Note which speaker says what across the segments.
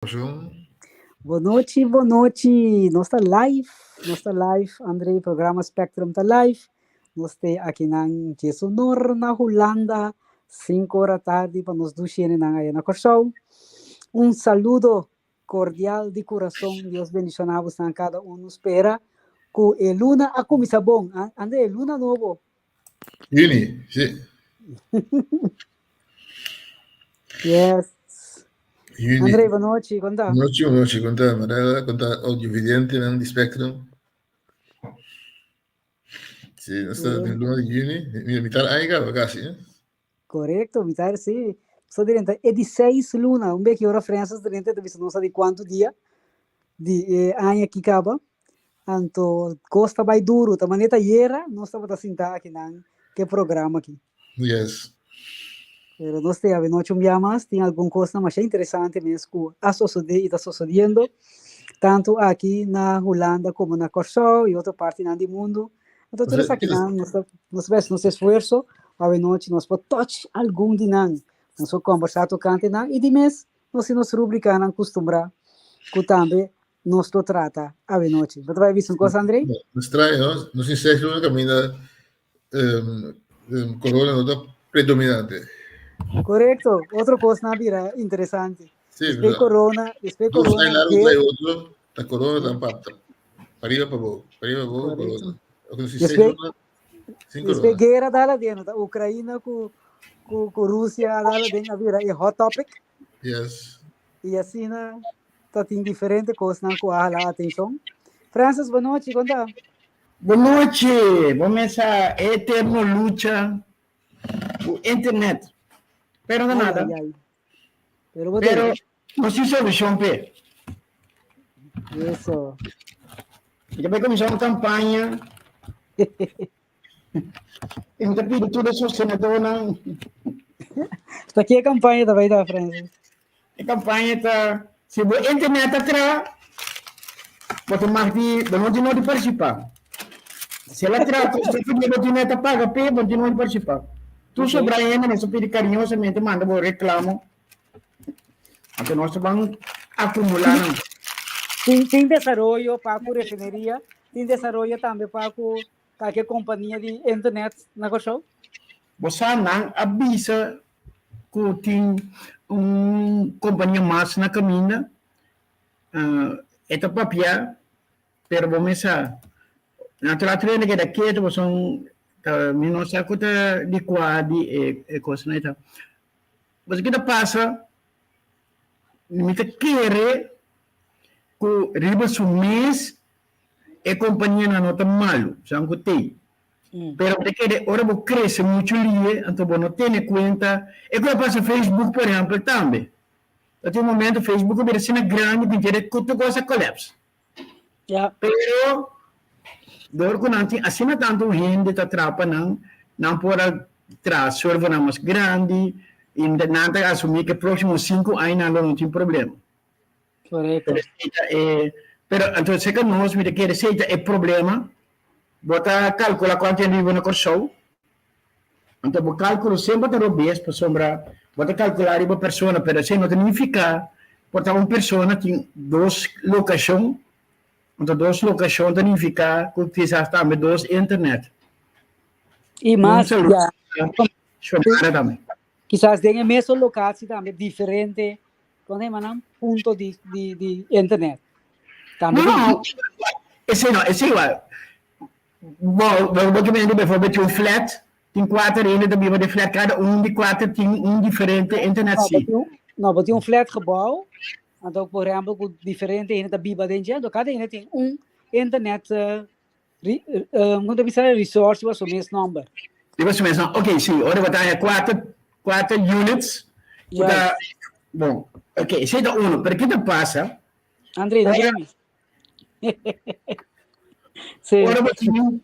Speaker 1: Bon nochi, bon nochi. Nos ta live, nos ta live, André, programa Spectrum ta live. Nos te aki nan Jesonor na Hulanda, 5 ora tardi pa nos dushi nan aya na Kòrsou. Un saludo cordial di kurason. Dios bendishoná bosnan kada un. Spera ku e luna a kuminsá bon. André, luna nobo.
Speaker 2: Juni, si.
Speaker 1: Yes. Juni. André, bon nochi, kon ta?
Speaker 2: Nochi, bon nochi, kon ta, Marella, kon ta audiovidentenan di Spectrum? Si, nos ta den luna di juni, mira, mitar aña kaba kasi, eh?
Speaker 1: Korekto, mitar, si. So drenta e di seis luna, un beki ora Francis drenta ta bisa nos sa di kuantu dia di e aña aki kaba. Anto kos ta bai duru, ta manera ta yera nos tabata sinta akinan ke programa aki.
Speaker 2: Yes.
Speaker 1: Pero nos te avenochi un bia mas, tin algun kosnan masha interesante mes ku a sosodé i ta sosodiendo, tantu aki na Hulanda komo na Kòrsou i otro partinan di mundu. Anto tur esakinan nos ta nos ta hasi nos esfuerso avenochi nos por touch algun di nan, nos por kòmbersá tokante nan i di mes nos tin nos rubrikanan kustumbrá ku tambe nos lo trata avenochi. Bo ta bai bisa un kos, André?
Speaker 2: No straño, no? Nos tin seis luna kaminda um, um, corona no ta predominante.
Speaker 1: Korekto. Otro kos na bira interesante.
Speaker 2: Sí,
Speaker 1: Después corona, después
Speaker 2: Dos
Speaker 1: corona.
Speaker 2: aña largo trae otro, ta corona ta pa pa arriba pa boven, pa arriba pa boven, corona. Oké, nos tin seis
Speaker 1: Después-
Speaker 2: luna sin
Speaker 1: Después
Speaker 2: corona.
Speaker 1: guerra dala den, ta Ucraína ku ku ku Rusia dala den a bira e hot topic.
Speaker 2: Yes.
Speaker 1: I asina ta tin diferente kosnan ku a hala atenshon. Francis, bon nochi, kon ta?
Speaker 3: Bon nochi, bo mesa e eterno lucha ku internet. Pero no
Speaker 1: Ai,
Speaker 3: nada.
Speaker 1: ai, ai. Pero bo
Speaker 3: Pero
Speaker 1: tin.
Speaker 3: no sin solushon p'e.
Speaker 1: Eso.
Speaker 3: Mi ta bai kuminsá un kampaña. I mi ta pidi tur e sostenedornan.
Speaker 1: Ta ki e kampaña ta bai ta, Francis?
Speaker 3: E kampaña ta, si bo internet ta tra, bo ta mag di, bo no tin no di partisipá. Si el a tra, tur esaki dia bo tin net a paga p'e, bo no tin no di partisipá. Tur sobrá hende nos ta pidi kariñosamente manda bo reklamo. Anto nos ta ban akumulá nan.
Speaker 1: Tin, tin desaroyo pa ku refineria, tin desaroyo tambe pa ku kalke kompania di internet na Kòrsou?
Speaker 3: Bo sa nan a bisa ku tin un kompania mas na kaminda, e ta papia, pero bo mes sa, nan ta laat rende keda ketu pasobra ta mi no sa ku ta di kua di e kosnan ei ta. Pasobra ki ta pasa, mi ta kere ku riba su mes e kompanianan no ta malu, san ku tei. Pero bo ta kere ora bo krese muchu lie, anto bo no tene kuenta e ku a pasa Facebook por ehèmpel tambe. Ta tin un momento Facebook a bira asina grandi ku inter ku tur kos a kòlèps. Pero dor ku nan tin asina tantu hende ta trapa nan, nan por a traha servernan mas grandi i nan ta asumí ku e próksimo sinku aña nan lo no tin problema.
Speaker 1: Korekto.
Speaker 3: Pero esei ta e, pero anto seka nos mi ta kere esei ta e problema. Bo ta kalkulá kuantu hende biba na Kòrsou, anto bo kalkulo semper ta robes pasobra bo ta kalkulá riba persona, pero esei no ta nifiká por ta un persona tin dos lokashon, anto dos lokashon ta nifiká ku kisas tambe dos internet.
Speaker 1: I
Speaker 3: Un
Speaker 1: mas,
Speaker 3: saludo
Speaker 1: ya.
Speaker 3: Shomara tambe.
Speaker 1: Kisas den e mesun lokatie tambe diferente Kon e manan punto di di di internet. Tambe
Speaker 3: No, no, esei no, esei igual. Bo, bo, bo ke bijvoorbeeld un flat, tin kuater hende ta biba den flat, kada un di kuater tin un diferente internet
Speaker 1: No,
Speaker 3: si.
Speaker 1: no, bo tin un flatgebouw, anto por ehempel ku diferente hende ta biba den dje, anto kada hende tin un internet uh, ri, uh, kon ta bisa resource riba su mes nomber.
Speaker 3: Riba su mes nomber, ok, si, ora bo ta haña kuater, kuater units, ku ta, bon, ok, esei ta uno, pero ke ta pasa?
Speaker 1: André, no broma. Sí.
Speaker 3: Ora bo tin,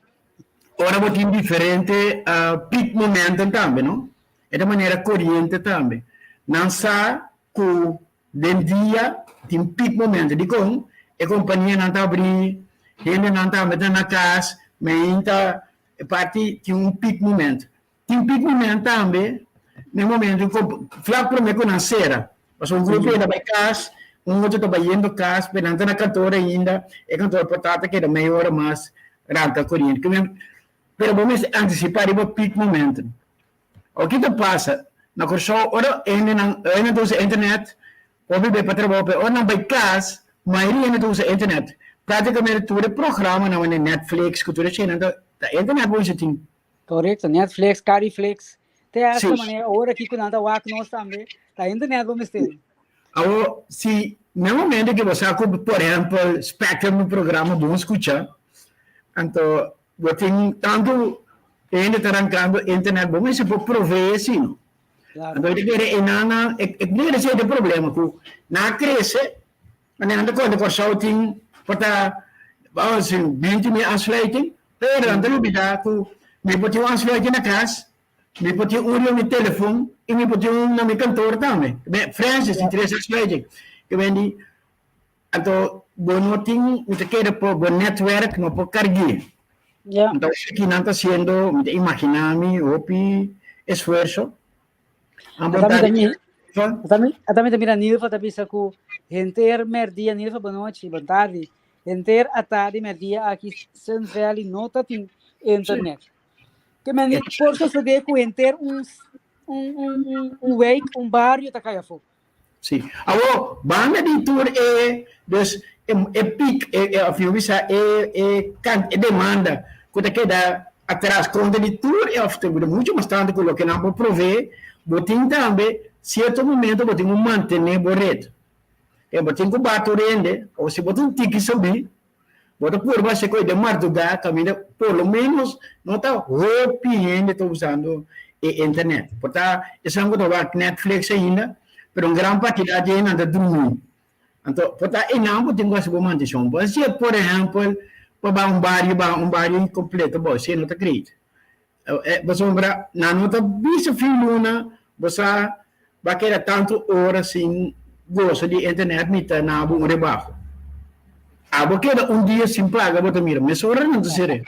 Speaker 3: ora bo tin diferente uh, peak momenten tambe, no? E ta manera koriente tambe. Nan sa ku Den dia tin piek momento. Dikon? E kompanianan ta abrí, hendenan tambe ta na kas, meinta e parti tin un piek momento. Tin piek momento tambe na e momento ku flak promé ku nan sera. Pasobra un grupo yega bai kas, Un otro ta bayendo kas, pero nan ta na kantor ainda, e kantor por ta ta keda mei ora mas ranka koriente. Pero bo mester antisipá riba peak momento. Awor ki ta pasa? Na Kòrsou ora hendenan hende ta usa internet, hopi bai pa trabou, pero ora nan bai kas, mayoria hende ta usa internet. Práktikamente tur e programanan manera Netflix ku tur esei nan ta ta internet bo mester tin.
Speaker 1: Korekto, Netflix, Cariflix, te hasta manera ora ki ku nan ta wak nos tambe, ta internet bo mester.
Speaker 3: Awor, si na e momento ku bo sa ku por ehèmpel Spectrum un programa bon skucha, anto bo tin tantu hende ta rankando internet, bo mester por proveé esei no. Anto e ta kere e nan nan, e kere esei ta e problema ku nan a krese, manera nan ta konta Kòrsou tin por ta vamos a disi 20.000 aansluiting, pero nan ta lubida ku mi por tin un aansluiting na kas, Mi por tin un riba mi telefon i mi por tin un na mi kantor tambe. Francis tin tres aansluiting. Ke men di, anto bo no tin, mi ta kere por bo netwerk no por karg'é. Anto aki nan ta hasiendo, mi ta imaginá mi, hopi esfuerso.
Speaker 1: Ata mi ta mira Nilva ta bisa ku henter merdia, Nilva bonochi, bon tardi, henter atardi merdia aki Sun Valley no ta tin internet. Ke men por sosodé ku henter un un un un un wijk, un bario ta kai afó.
Speaker 3: Sí. Awor, banda di tur e, dus e e piek, e e of yo bisa e e kan e demanda ku ta keda atras kontra di tur e of mucho mas tantu ku loke nan por proveé, bo tin tambe sierto momento bo tin ku mantené bo ret. E bo tin ku bati un rende, o si bo ta un tiki sabí, Bo ta purba hasi koe den mardugá kaminda por lo ménos no ta hopi hende ta usando e internet. Por ta esan ku ta wak Netflix ainda, pero un gran partidat di nan ta drumí. Anto por ta einan bo tin ku hasi bo mantenshon. Bo hasié por ehèmpel pa bai un bario baha un bario inkompleto bo esei no ta great. Pasobra nan no ta bisa fin luna bo sa ba keda tantu ora sin gosa di internet mi ta na bo un rebaho. Abo keda un dia sin paga bo ta mira mesora nan ta sere.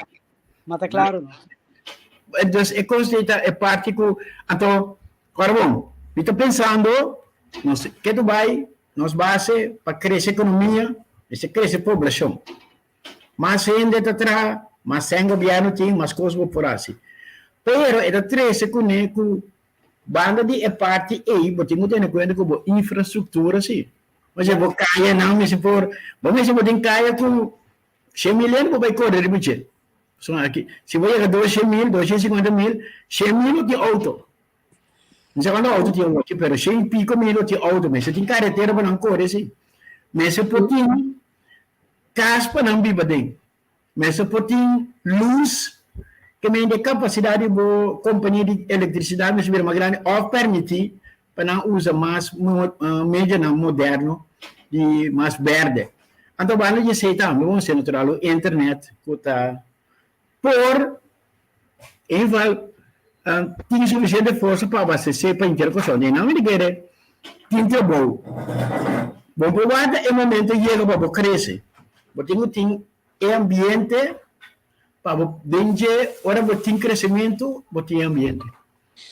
Speaker 1: Ma ta claro no.
Speaker 3: Dus e kos ei ta e parti ku anto ora bon mi ta pensando nos ke tu bai nos base pa krese ekonomia mester krese poblashon. Mas hende ta traha, mas sèn gobièrnu tin, mas kos bo por hasi. Pero e ta trese kuné ku banda di e parti ei bo tin ku tene kuenta ku bo infrastruktura si. Osea bo kayanan mester por, bo mester bo tin kaya ku 100.000 hende por bai kore riba dje. Pasobra aki si bo yega 200.000, 250.000, 100.000 lo tin outo. No sa kuantu outo tin awoki pero shen i piko mil lo tin outo. Mester tin karetera pa nan kore si. Mester por tin Kas pa nan biba den. Mester por tin lus ke mende e kapasidat di bo kompania di elektrisidat mester bira mas grandi òf permití pa nan usa mas medionan moderno di mas bèrdè. Anto banda di esei tambe bo mester natural un internet ku ta por inval tin sufisiente forsa pa abastesé pa henter Kòrsou. Nan mi ta kere tin trabou. Bo por warda e momento yega pa bo krese. Bo tin ku tin e ambiente pa bo den dje ora bo tin kresementu bo tin e ambiente.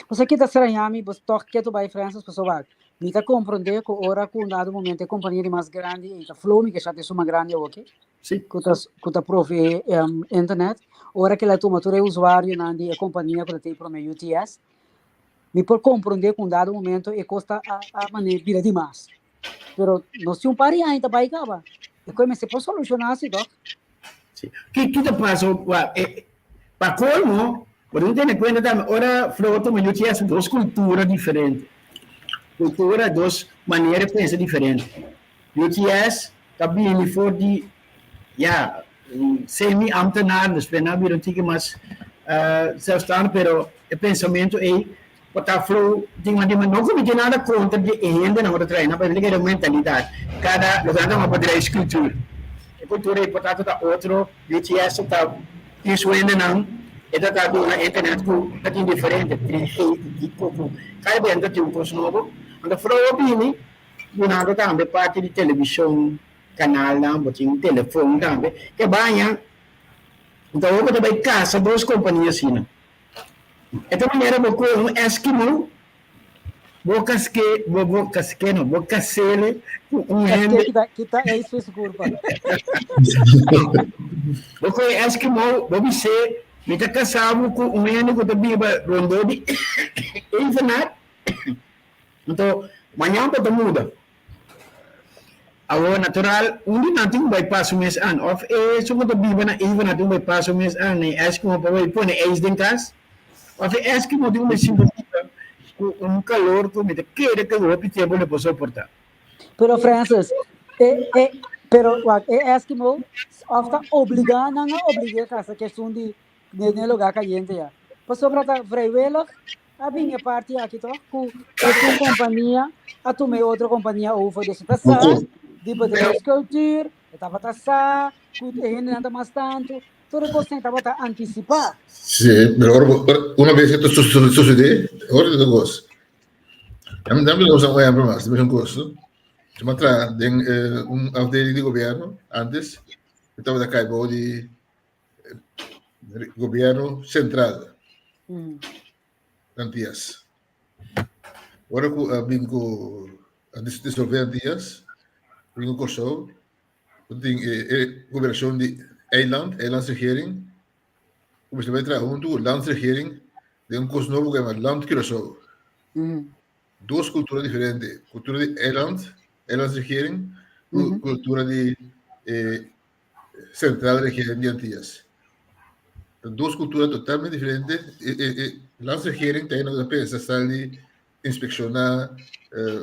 Speaker 1: Bo sa ki ta straña mi, bo tòg ketu bai Francis pasobra mi ta komprondé ku ora ku un dado momento e kompania di mas grandi ei ta flow mi ke sa ta esun mas grandi awoki.
Speaker 3: Sí.
Speaker 1: Ku ta ku ta proveé internet. Ora ku el a tuma tur e usuarionan di e kompania ku ta tin promé UTS, mi por komprondé ku un dado momento e kos ta a a manera bira dimas. Pero nos tin un par di aña ta bai kaba. E kos mester por solushoná si tòg?
Speaker 3: Sí. Ki ki ta pasa wa e pa kolmo bo tin ku tene kuenta tambe ora Flow a tuma UTS dos kultura diferente. Kultura dos manera di pensa diferente. UTS ta bini for di, ya, semi-ambtenaar, despues nan a bira un tiki mas zelfstandig, pero e pensamentu ei por ta flow tin mas di no ku mi tin nada kontra di e hendenan ku ta traha einan, pero mi ta kere un mentalidat, kada loke nan ta yama bedrijfscultuur, e kultura ei por tanto ta otro, UTS ta tin su hendenan, e ta ta duna internet ku ta tin diferente, 3G ku kiko ku kada bes nan ta tin un kos nobo, anto flow a bini. Dunando tambe parti di televishon, kanalnan, bo tin telefon tambe. Ke baña, nta awor bo ta bai kasa dos kompania asina. E ta manera bo kohe un eskimo, Bo kaske, bo bo kaske no, bo kasele ku un
Speaker 1: Kaske
Speaker 3: hende.
Speaker 1: kita kita ijs for su kurpa.
Speaker 3: Bo kohe Eskimo, bo bis'é, Mi ta kasá bo ku un hende ku ta biba rondó di Evenaar, anto mañan bo ta muda. Awor, natural, un di nan tin ku bai pas su mes an, òf esun ku ta biba na Evenaar tin ku bai pas su mes an na e Eskimo pa bai pone ijs den kas. Of e Eskimo tin un besiño biba ku un kalor ku mi ta kere ku hopi tempu lo por soportá.
Speaker 1: Pero Francis, e e pero wak e Eskimo of ta obligá nan a oblig'é kasa ku esun di den e lugá kayente ya. Pasobra ta vrijwillig a bin e parti aki toch ku esun kompania a tuma e otro kompania over. Dus e ta sa di bedrijfscultuur, e tabata sa ku e hendenan ta mas tantu. Tur e kosnan tabata antisipá.
Speaker 2: Sí, pero ora, ora, una vez esto sucede, ora ta kos. Dame, dame usa un ejemplo mas, dame un kos. Yo me tra den eh, un afdeling di gobierno antes, eu estava da caibo di eh, gobierno central. Antillas. Ora ku a bin ku a disolve Antillas, bin ku Kòrsou, ku tin e e gobernashon di eiland, eilandsregering, ku mester bai traha huntu ku landsregering den un kos nobo ku yama Land Curaçao. Dos kultura diferente, kultura di eiland, eilandsregering, ku kultura di e centrale regering di Antillas. Ta dos kultura totalmente diferente. E e e landsregering ta hende ku ta pensa sal di inspekshoná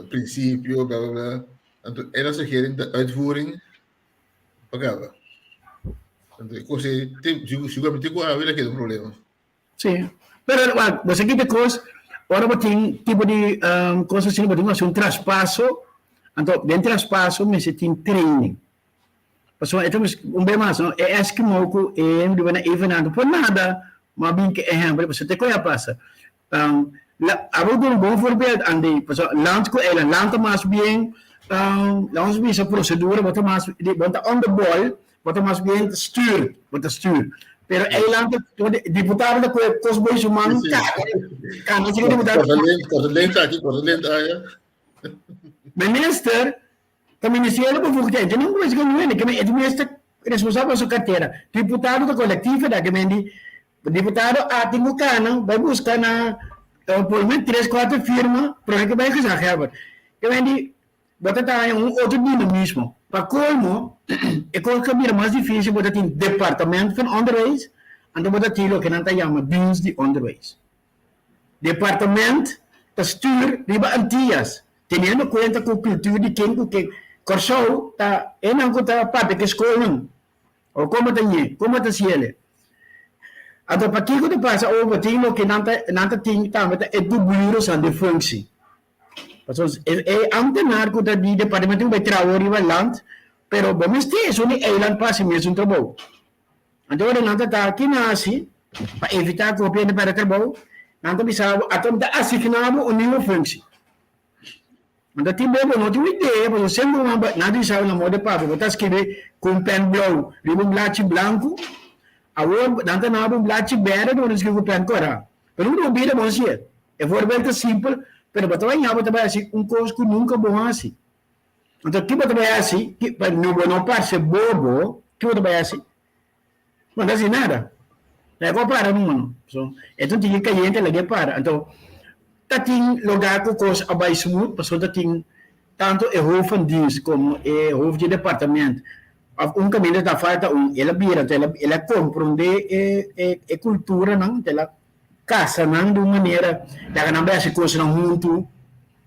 Speaker 2: prinsipio bla bla bla. Anto eilandsregering ta uitvoering pa kaba. Anto e kos ei tin siguramente tin ku habi la keda un problema.
Speaker 3: Sí, pero wak, bo sa kita kos, ora bo tin tipo di kos asina bo tin ku hasi un traspaso, anto den traspaso mester tin training. Pasobra e ta un be mas no, e eskimo ku e hende na Evenaar no por nada, ma bin ke ehèmpel, pasobra te koe a pasa. La, abo duna un bon voorbeeld, Andy, pasobra land ku eiland, land ta mas bien, laat ons bisa procedura, bo ta mas, bo ta on the ball, bo ta mas bien stuur, bo ta stuur. Pero eiland, diputado ta kohe kos boy su man, kaga, kanga si diputado.
Speaker 2: Cosa lenta aki, cosa lenta aya.
Speaker 3: Minister, ta ministerio bevoegdheid, yo no kuminsa ku nuende, ke men e minister responsabel pa su kartera. Diputado ta kolektief da, ke men di Diputado a tin ku kana bai buska na por lo menos tres kuater firma prome ku bai gezaghebber. Ke men di bo ta taña un otro dinamismo. Pa kolmo e kos ka bira mas difisil bo ta tin departamento van onderwijs anto bo ta tin loke nan ta yama dienst di onderwijs. Departement ta stuur riba Antillas teniendo kuenta ku kultur di ken ku ken. Kòrsou ta e nan ku ta papia ku e skolnan. O komo ta ñe, komo ta siele. Anto pakiko ta pasa ora bo tin loke nan ta nan ta tin tambe ta e dubuirosan di functie. Pasobra e e ambtenaar ku ta di departamento ku bai traha riba land, pero bo mester esun di eiland pa hasi mesun trabou. Anto ora nan ta ta ki nan hasi pa evita ku hopi hende perde trabou, nan ta bisa bo ato mi ta asigna bo un nieuwe functie. Anto tin bes bo no tin un idea pasobra semper bo manda nan ta bisa na moda papia bo ta skibi ku un pen blou riba un blachi blanku awor nan ta naba un blachi berde bo ta skibi ku pen kora pero no bo bida bon sier e voorbeeld ta simpel pero bo ta bai ña bo ta bai hasi un kos ku nunka bo hasi anto ki bo ta bai hasi pa bo no parse bobo ki bo ta bai hasi Bo no ta hasi nada. Laga ku a para numa no. So, e ta un tiki kayente laga e para. Anto, ta tin lugá ku kos a bai smooth pasobra ta tin tantu e hoofd van dienst komo e hoofd di departement òf un kaminda ta falta un, el a bira, anto el a komprondé e e e kulturanan, anto el a kasa nan di un manera laga nan bai hasi kosnan huntu,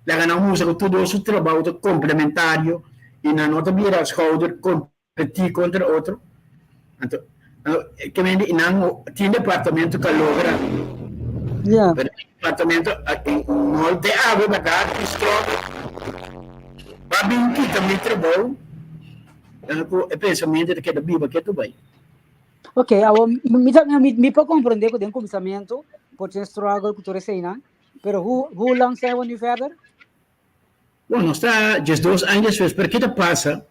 Speaker 3: laga nan mustra ku tur dos su trabou ta komplementario i nan no ta bira schouder Competí contra otro. Anto, ke men di nan tin departamento ka logra.
Speaker 1: Ja.
Speaker 3: Pero departamento no te awe berdad ki struggle. Ba bin kita mi trabou. Dan ku e pensamento ta keda biba ketu bai.
Speaker 1: Ok, awo mi ta mi mi por comprende ku den kuminsamentu por tin struggle ku tur eseinan, pero hoe hoe lang zijn we nu verder?
Speaker 3: Bon, nos ta 12 aña despues, pero ke ta pasa?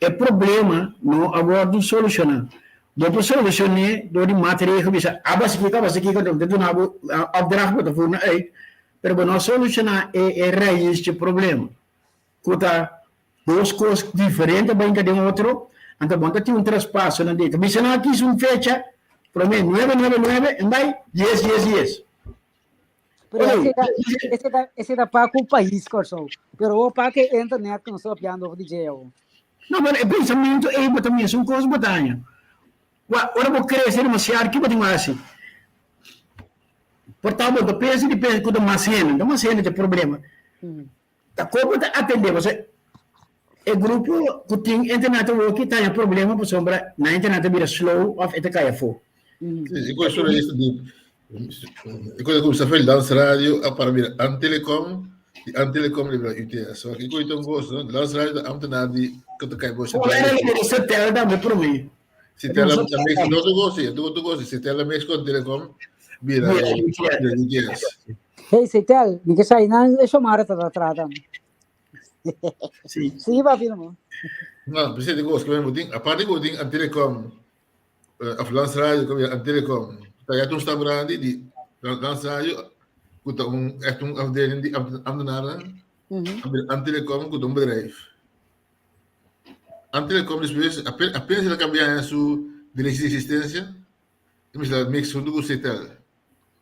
Speaker 3: E problema no a wòrdu solushoná. Bo por solushoné dor di maatregel bisa, abas kiko, abas kiko, ta duna bo opdracht, bo ta voer nan uit. Pero bo no a solushoná e e rais dje problema, ku ta dos kos diferente bai hinka den otro, anto bo no ta tin un traspaso na dje. Ta bisa nan a kis un fecha, promé nuebe nuebe nuebe, en bai dies dies dies.
Speaker 1: Pero ese ta, ese ta, ese ta pa ku pais Kòrsou. Pero bo pa ke internet ku nos ta papiando over di dje awo.
Speaker 3: No, pero e pensamentu ei bo ta mesun kos bo ta haña. Ora bo krese demasiado, ki bo tin ku hasi? Por ta bo ta pensa di pensa ku ta mas hende, ta mas hende ta e problema. Ta kon bo ta atendé? Pasobra e grupo ku tin internet awoki ta haña problema pasobra nan internet ta bira slow òf e ta kai afó.
Speaker 2: Sí, e cuestión es di e cosa ku sa Lans Radio a para bira Antelecom di Antelecom di bira UTS. So aki koito un kos, no? Lans Radio ta ambtenaar di ku ta kai bo
Speaker 3: Ora era di Setel tambe promé.
Speaker 2: Si te la mix no tu gosi, tu tu gosi, si te la mix con Telecom, bira UTS.
Speaker 1: Hey, Setel, mi ke sai nan e chamada ta trata.
Speaker 3: Sí.
Speaker 1: Sí, va firmo.
Speaker 2: No, presidente gos, que me tin, aparte que tin an Telecom, of Lans Radio, que an Telecom, ta ya un stap grandi di Lans Radio, ku ta un echt un afdeling di ambtenaren, an Telecom ku ta un bedrijf. Antelecom despues apenas el a cambia su derecho di existencia, e mester a mix hunto cu Cetel.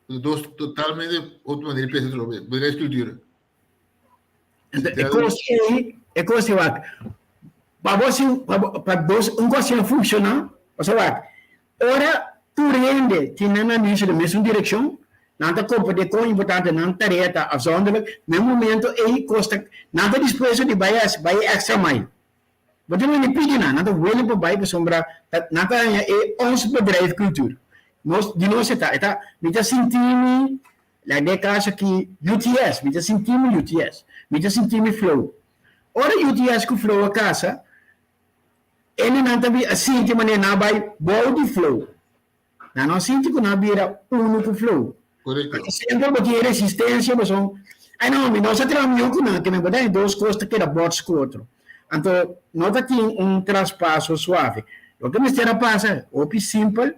Speaker 2: Dos totalmente otro manera di pensa trobe, bedrijfscultuur.
Speaker 3: E cos ei, e cos ei wak, pa bo sin, pa bo, pa dos, un cos sin funciona, pasobra wak, ora tur hende tin nan anuncio den mesun direccion, nan ta comprende con importante nan tarea ta afzonderlijk, na e momento ei cos ta, nan ta dispuesto di bai haci, bai extra mile. Bo tin mende pidi nan, nan ta willing pa bai pasobra ta, nan ta haña e ons bedrijfcultuur. Nos, di nos e ta, e ta, mi ta sinti mi, like den e caso aki, UTS, mi ta sinti mi UTS, mi ta sinti mi Flow. Ora UTS cu Flow a casa, Hendenan ta a sinti manera nan a bai bou di Flow. Nan no a sinti ku nan a bira unu ku Flow.
Speaker 2: Korekto.
Speaker 3: Pasobra semper bo tin e resistensia pasobra, ai no, mi no sa traha mihó ku nan, ke men por ta dos kos ta keda bòts ku otro. Anto no ta tin un traspaso suave. Loke mester a pasa, hopi simpel.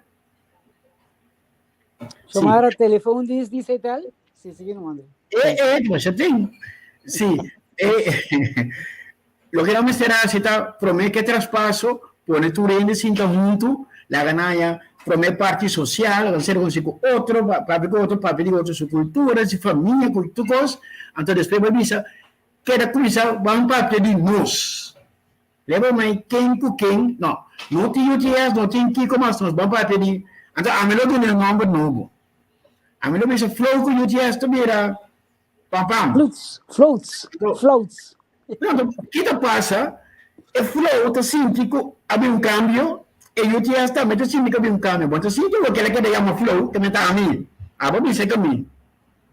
Speaker 1: Sí. Xiomara, telefon dis di Cetel? Sí, sigui no manda.
Speaker 3: E, e, masha tin. Sí. E, loke nan mester hasi ta prome ke traspaso, pone tur hende sinta huntu, laga nan haña prome parti sosial, laga nan ser konosí ku otro, papia ku otro, papia di otro su kultura, su famia, ku tur kos. Anto despues bo bisa, keda kuminsá ban papia di nos. Leba mai ken ku ken, no, no tin UTS, no tin kiko mas, nos ban papia di, anto ami lo duna e nomber nobo. Ami lo bisa Flow ku UTS ta bira pam pam.
Speaker 1: Floats, floats, floats.
Speaker 3: No, anto ki ta pasa? E Flow ta sinti ku a bin un kambio, e UTS tambe ta sinti ku a bin un kambio. Bo ta sinti ku kila keda yama Flow, ta meta ami. Abo bisa ku mi.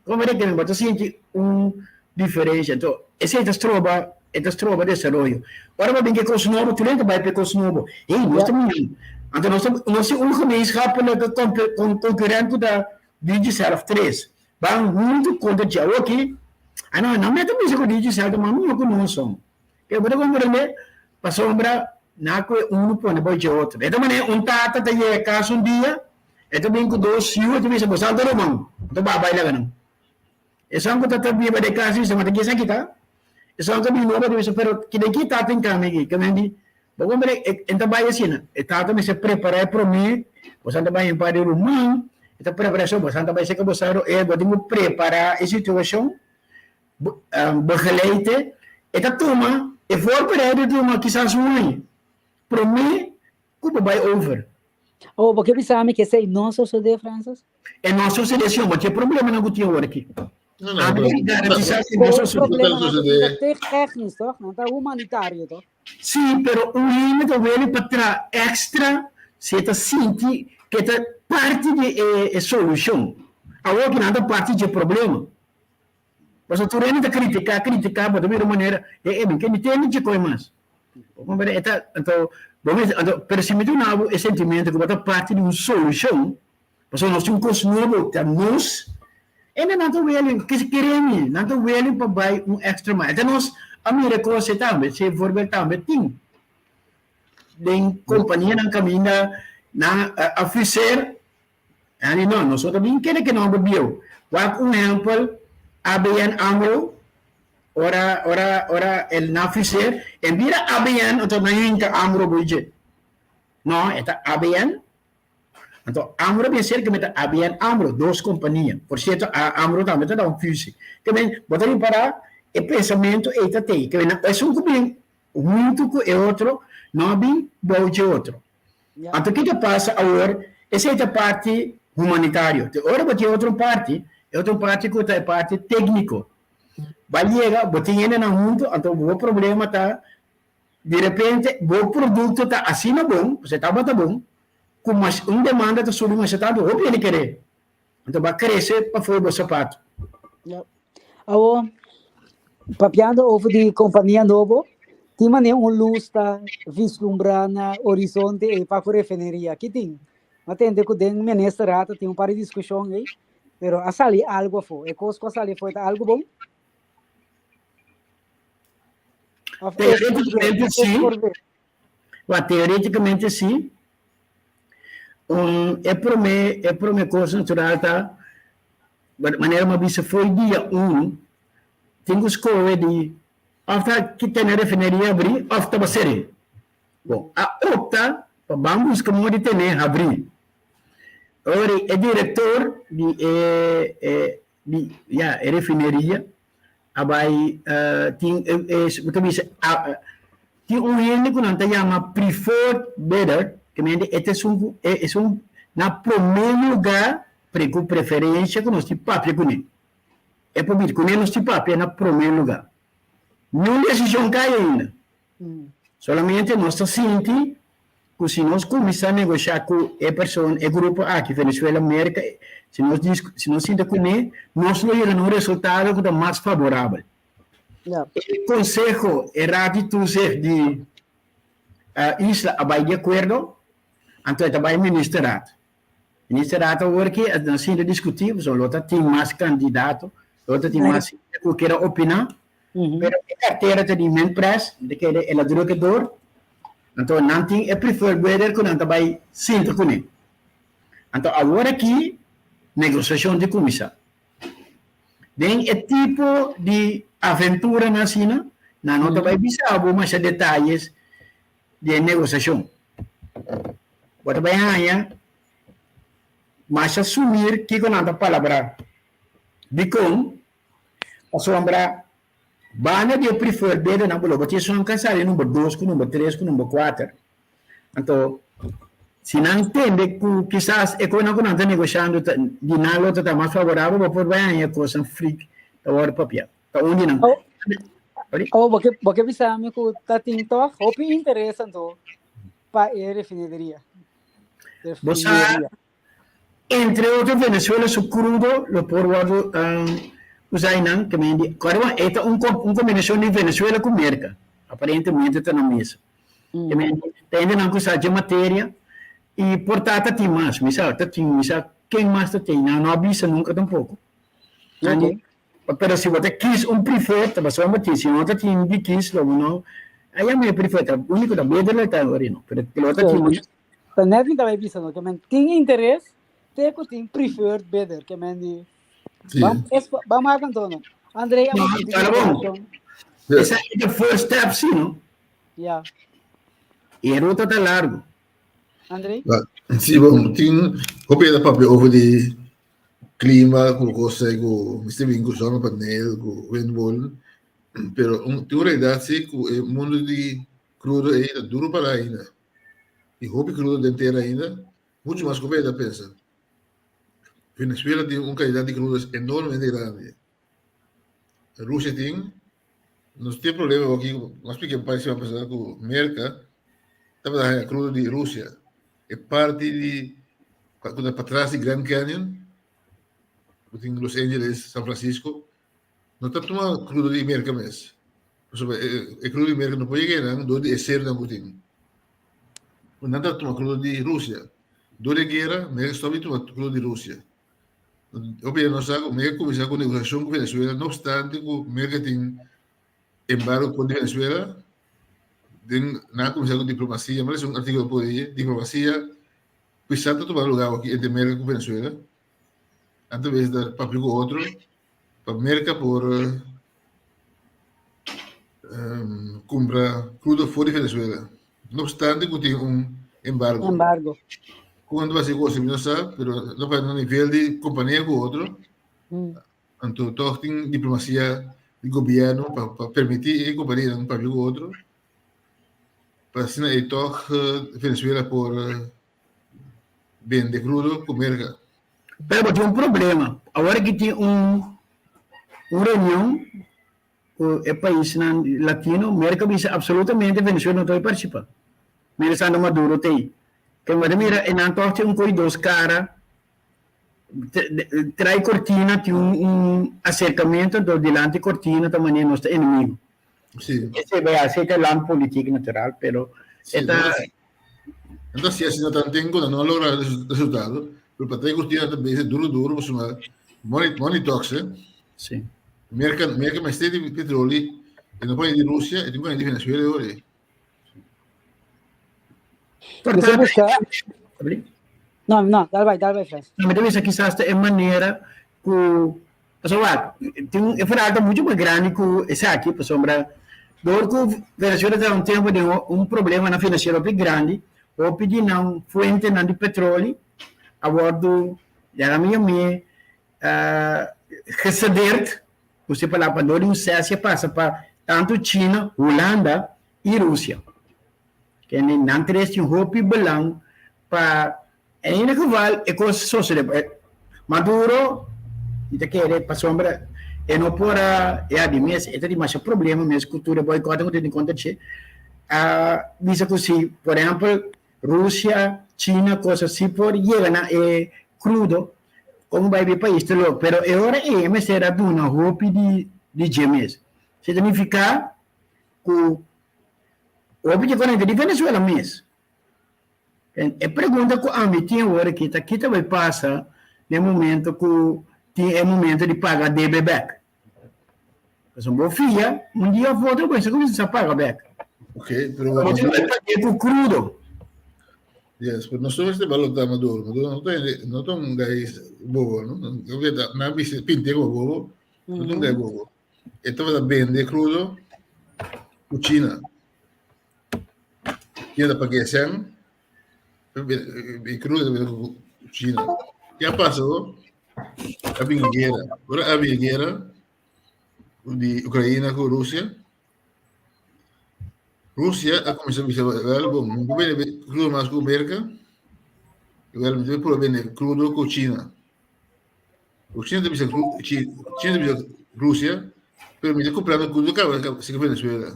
Speaker 3: Como de que bo ta sinti un diferencia. Anto, esey ta stroba, e ta stroba desaroyo. Ora bo bin ke cos nobo, tur hende ta bay pa e cos nobo. Hey, nos ta miho. Anto nos ta, nos tin un gemeenschappelijke concurrent cu ta Digicel of tres. Ban hunto contra dje. Awoki, ah no, no mester bisa cu Digicel ta mas miho cu nos son. Pero bo ta comprende? Pasobra na cu e uno pone bo dje otro. E ta manera un tata ta yega cas un dia, E ta bin ku dos yu, e ta bisa, Boso alta ruman, anto bo a bai laga nan. Esun ku ta ta biba den kas bisa, Ma ta kisa kita? Esun ku bin nobo ta bisa, Pero kiden ki tata tin kami aki? Ke men di, Bo komprende, e ta bai asina. E tata mester prepará e promé, boso ta bai un par di ruman, e ta prepará so, boso ta bai seka boso e bo tin ku prepará e situashon, begeleid e ta tuma, e voorbereiding ta tuma kisas un aña, promé ku bo bai over.
Speaker 1: Oh, bo ke bisa mi ke esei no sosodé, Francis?
Speaker 3: E no sosodé, señor, bo tin e problemanan ku tin awor aki.
Speaker 2: No, no,
Speaker 3: Ami
Speaker 2: pero-
Speaker 3: ta garantisá si no
Speaker 1: Ko
Speaker 3: sosodé.
Speaker 1: problema nan
Speaker 2: sosodé.
Speaker 1: ta technisch, toch? Nan ta humanitario, toch?
Speaker 3: Sí, pero un hende ta wele pa traha extra si e ta sinti ku e ta parti di e e solushon. Awor ki nan ta parti dje problema. Pasobra tur hende ta kritiká, kritiká, bo ta mira un manera, e e mi ke mi tende dje koi mas. Bo comprende? E ta, anto, bo mester, anto, pero si mi duna bo e sentimento ku bo ta parti di un solushon, pasobra nos tin un kos nobo, ta nos, hende nan ta willing, ke kere mi, nan ta willing pa bai un extra mile. Ta nos a mira e kos ei tambe, si e voorbeeld tambe tin den kompanianan kaminda nan a ofrecer. Andy, No, nos no ta bin kere ke nomber bieu. Wak un ehempel. ABN AMRO, ora ora ora el na ofrecer, en bira ABN, anto nan hinka AMRO boy dje. No, e ta ABN. Anto AMRO bien ser ke ta ABN AMRO, dos kompania. Por sierto, AMRO tambe ta da un fusie. Ke men, bo ta ripará e pensamentu ei ta tei. Ke men, esun ku bin huntu ku e otro, no a bin bou dje otro. Anto ke ta pasa awor, esei ta parti humanitario. Te ora bo tin otro parti, e otro parti ku ta e parti tékniko. Ba yega, bo tin hendenan huntu, anto bo problema ta Di repente bo produkto ta asina bon, pasobra e tabata bon, ku mas un demanda ta subi masha tantu, hopi hende ker'é. Anto bo a krese pafó bo sapato.
Speaker 1: Ja. Awor, papiando over di kompania nobo, tin manera un lus ta vislumbrá na horizonte ei pa ku refineria. Ki tin? Mi a tende ku den ministerraad ta tin un par di diskushon ei, pero a sali algu afó. E kos ku a sali afó e ta algu bon?
Speaker 3: Of Teoreticamente sí. Wa teoreticamente sí. Um, e prome, e prome cosa natural ta, manera ma bisa foi dia 1, tin ku skohe di of ta ki tene refineria abri of ta basere. Bon, a opta pa ban buska modo di tene habri. Ora e director di e, e di ya e refineria a bai tin e bo ta bisa tin un hende ku nan ta yama preferred bidder ke mende e ta esun ku e esun na prome luga pre ku preferensha ku nos tin papia kuné e por bira kuné nos tin papia na prome luga niun desishon kai ainda. Solamente nos ta sinti ku si nos kuminsá negoshá ku e persona, e grupo aki, Venezuela, Merka, si nos si nos sinta kuné, nos lo yega na un resultado ku ta mas faborabel. E konseho, e Raad di Toezicht di Isla a bai di akuerdo, anto e ta bai Ministerraad. Ministerraad awor ki a nan sinta diskutí, pasobra lo ta tin mas kandidato, lo ta tin mas hende ku kier a opiná, Pero e cartera ta di Minpres, mi ta kere el a drukke door, anto nan tin e preferred bidder ku nan ta bai sinta kuné. Anto awor aki negosiashon di kuminsá. Den e tipo di aventuranan asina, nan no ta bai bisa bo masha detayes di e negosiashon. Bo ta bai haña masha sumir kiko nan ta palabrá. Dikon? Pasobra banda di e preferred biddernan bo lo bo tin esun kan sali number dos ku number tres ku number kuater. Anto si nan tende ku kisas e konan ku nan ta negoshando ta di nan lo ta ta mas favorabel bo por bai haña kosnan frik ta wòrdu papia. Ta un di nan.
Speaker 1: Oh, bo ke bo ke bisa mi ku ta tin tòg hopi interes anto pa e refineria.
Speaker 3: Bo sa Entre otro Venezuela su crudo lo por wordo usa einan ke men di kòrda e ta un un kombinashon di Venezuela ku Merka aparentemente ta na mesa ke men di ta hendenan ku sa dje materia i por ta ta tin mas mi sa ta tin mi sa ken mas ta tin nan no a bisa nunka tampoko pero si bo ta kis un preferred ta pasobra bo tin si no ta tin di kis lo bo no a yama e preferred ta uniko ta beder lo ta ori no pero lo ta tin mas.
Speaker 1: Ta net mi tabata bisa no, ke men tin interes te ku tin preferred bidder, ke men di
Speaker 2: Sí.
Speaker 1: bam es bam wak anto no. Andrei a
Speaker 3: No,
Speaker 1: manda
Speaker 3: ta bon.
Speaker 1: informashon.
Speaker 3: Esa e the first step, sí, no?
Speaker 1: Ja.
Speaker 3: E ruta ta largo.
Speaker 1: Andrei?
Speaker 2: Sí, bon, tin hopi hende a papia over di klima ku kos ei ku mester bin ku zonnepaneel, ku windmolen, pero un tin un realidat sí ku e mundu di krudo ei ta duru para ainda. I hopi krudo den tera ainda, muchu mas ku ta pensa. Venezuela tin un kantidat di krudo enormemente grandi. Rusia tin, nos tin problema aki, nos splika un par di siman pasá ku Merka tabata haña krudo di Rusia. E parti di ku ta patras di Grand Canyon, ku tin Los Angeles, San Francisco, No ta tuma krudo di Merka mes. Pasobra e krudo di Merka no por yega einan dor di e serunan ku tin. Nan ta tuma krudo di Rusia. Dor di e guera, Merka stòp di tuma krudo di Rusia. Hopi hende no sa ku Merka kuminsá ku negosiashon ku Venezuela, no opstante ku Merka tin embargo kontra Venezuela, den nan a kuminsá ku diplomasia, mi a lesa un artíkulo por ei, diplomasia pisá ta tuma lugá aki entre Merka ku Venezuela. Nan ta bes ta papia ku otro. Pa Merka por kumpra krudo for di Venezuela, no obstante ku tin un embargo.
Speaker 1: Embargo.
Speaker 2: Kon ta basi kos mi no sa, pero no pa na nivel di kompania ku otro, anto tòg tin diplomasia di gobièrnu pa pa permití e kompanianan papia ku otro, pa asina ei tòg Venezuela por bende krudo ku Merka.
Speaker 3: Pero bo tin un problema. Awor aki tin un un reunion ku e paisnan latino, Merka bisa absolutamente Venezuela no ta bai participa. Mientras Maduro ta ei. Ke bo ta mira e nan tòg tin un koi dos kara, trai kortina tin un un aserkamentu anto dilanti kortina ta manera nos ta enemigo.
Speaker 2: Sí.
Speaker 3: Esei bai hasi e ta landpolitiek natural, pero
Speaker 2: Sí,
Speaker 3: e ta.
Speaker 2: Anto si asina tan tin ku nan no a logra resultado, pero pa trei cortina ta bezig duro duro pasobra money money talks eh.
Speaker 3: Sí.
Speaker 2: Merka Merka mester di petroli e no por di Rusia e tin ku di Venezuela e ora ei.
Speaker 1: Mester buska. No, no, dal bai, dal bai, Frans.
Speaker 3: No, mi ta bisa kisas ta e manera ku Pasobra wak, tin un e verhaal ta mucho mas grandi ku esaki, pasobra dor ku Venezuela ta un tempu den un problemanan finansiero hopi grandi, hopi di nan fuentenan di petroli a wòrdu, laga mi yam'é, gesedered, ku se palabra, dor di un sesia pasa pa tantu China, Hulanda i Rusia. Kende nan tres tin hopi belang pa En ieder geval e kos sosode. Maduro mi ta kere pasobra e no por a ya di mes e ta di masha problema mes ku tur e boycott ku tin kontra dje a bisa ku si por ehempel Rusia, China kos asi por yega na e krudo komo bai bi pais ta lok pero e ora ei e mester a duna hopi di di dje mes esei ta nifiká ku hopi dje konekta di Venezuela mes. E pregunta ku ami tin awor aki ta kita bai pasa den momento ku tin e momento di paga debe bek? Pasobra bo fia un dia of otro bo mester kuminsá paga bek.
Speaker 2: Ok, pero
Speaker 3: Bo tin ku pag'é ku krudo.
Speaker 2: Yes, pero nos mester balotá Maduro. Maduro no ta hende, no ta un guy bobo, no? Nan a bisa pint'é komo bobo, no ta un guy bobo. E tabata bende krudo ku China. China ta pag'é sèn, e krudo ta bende ku China. Ke a pasa bo? A bin e guera. Ora a bin e guera di Ukraina ku Rusia, Rusia a kuminsá bisa, wèl bon, mi por bende krudo mas ku Merka, wèl mi ta purba bende krudo ku China. China ta bisa China ta bisa Rusia, pero mi ta comprando crudo caba si Venezuela.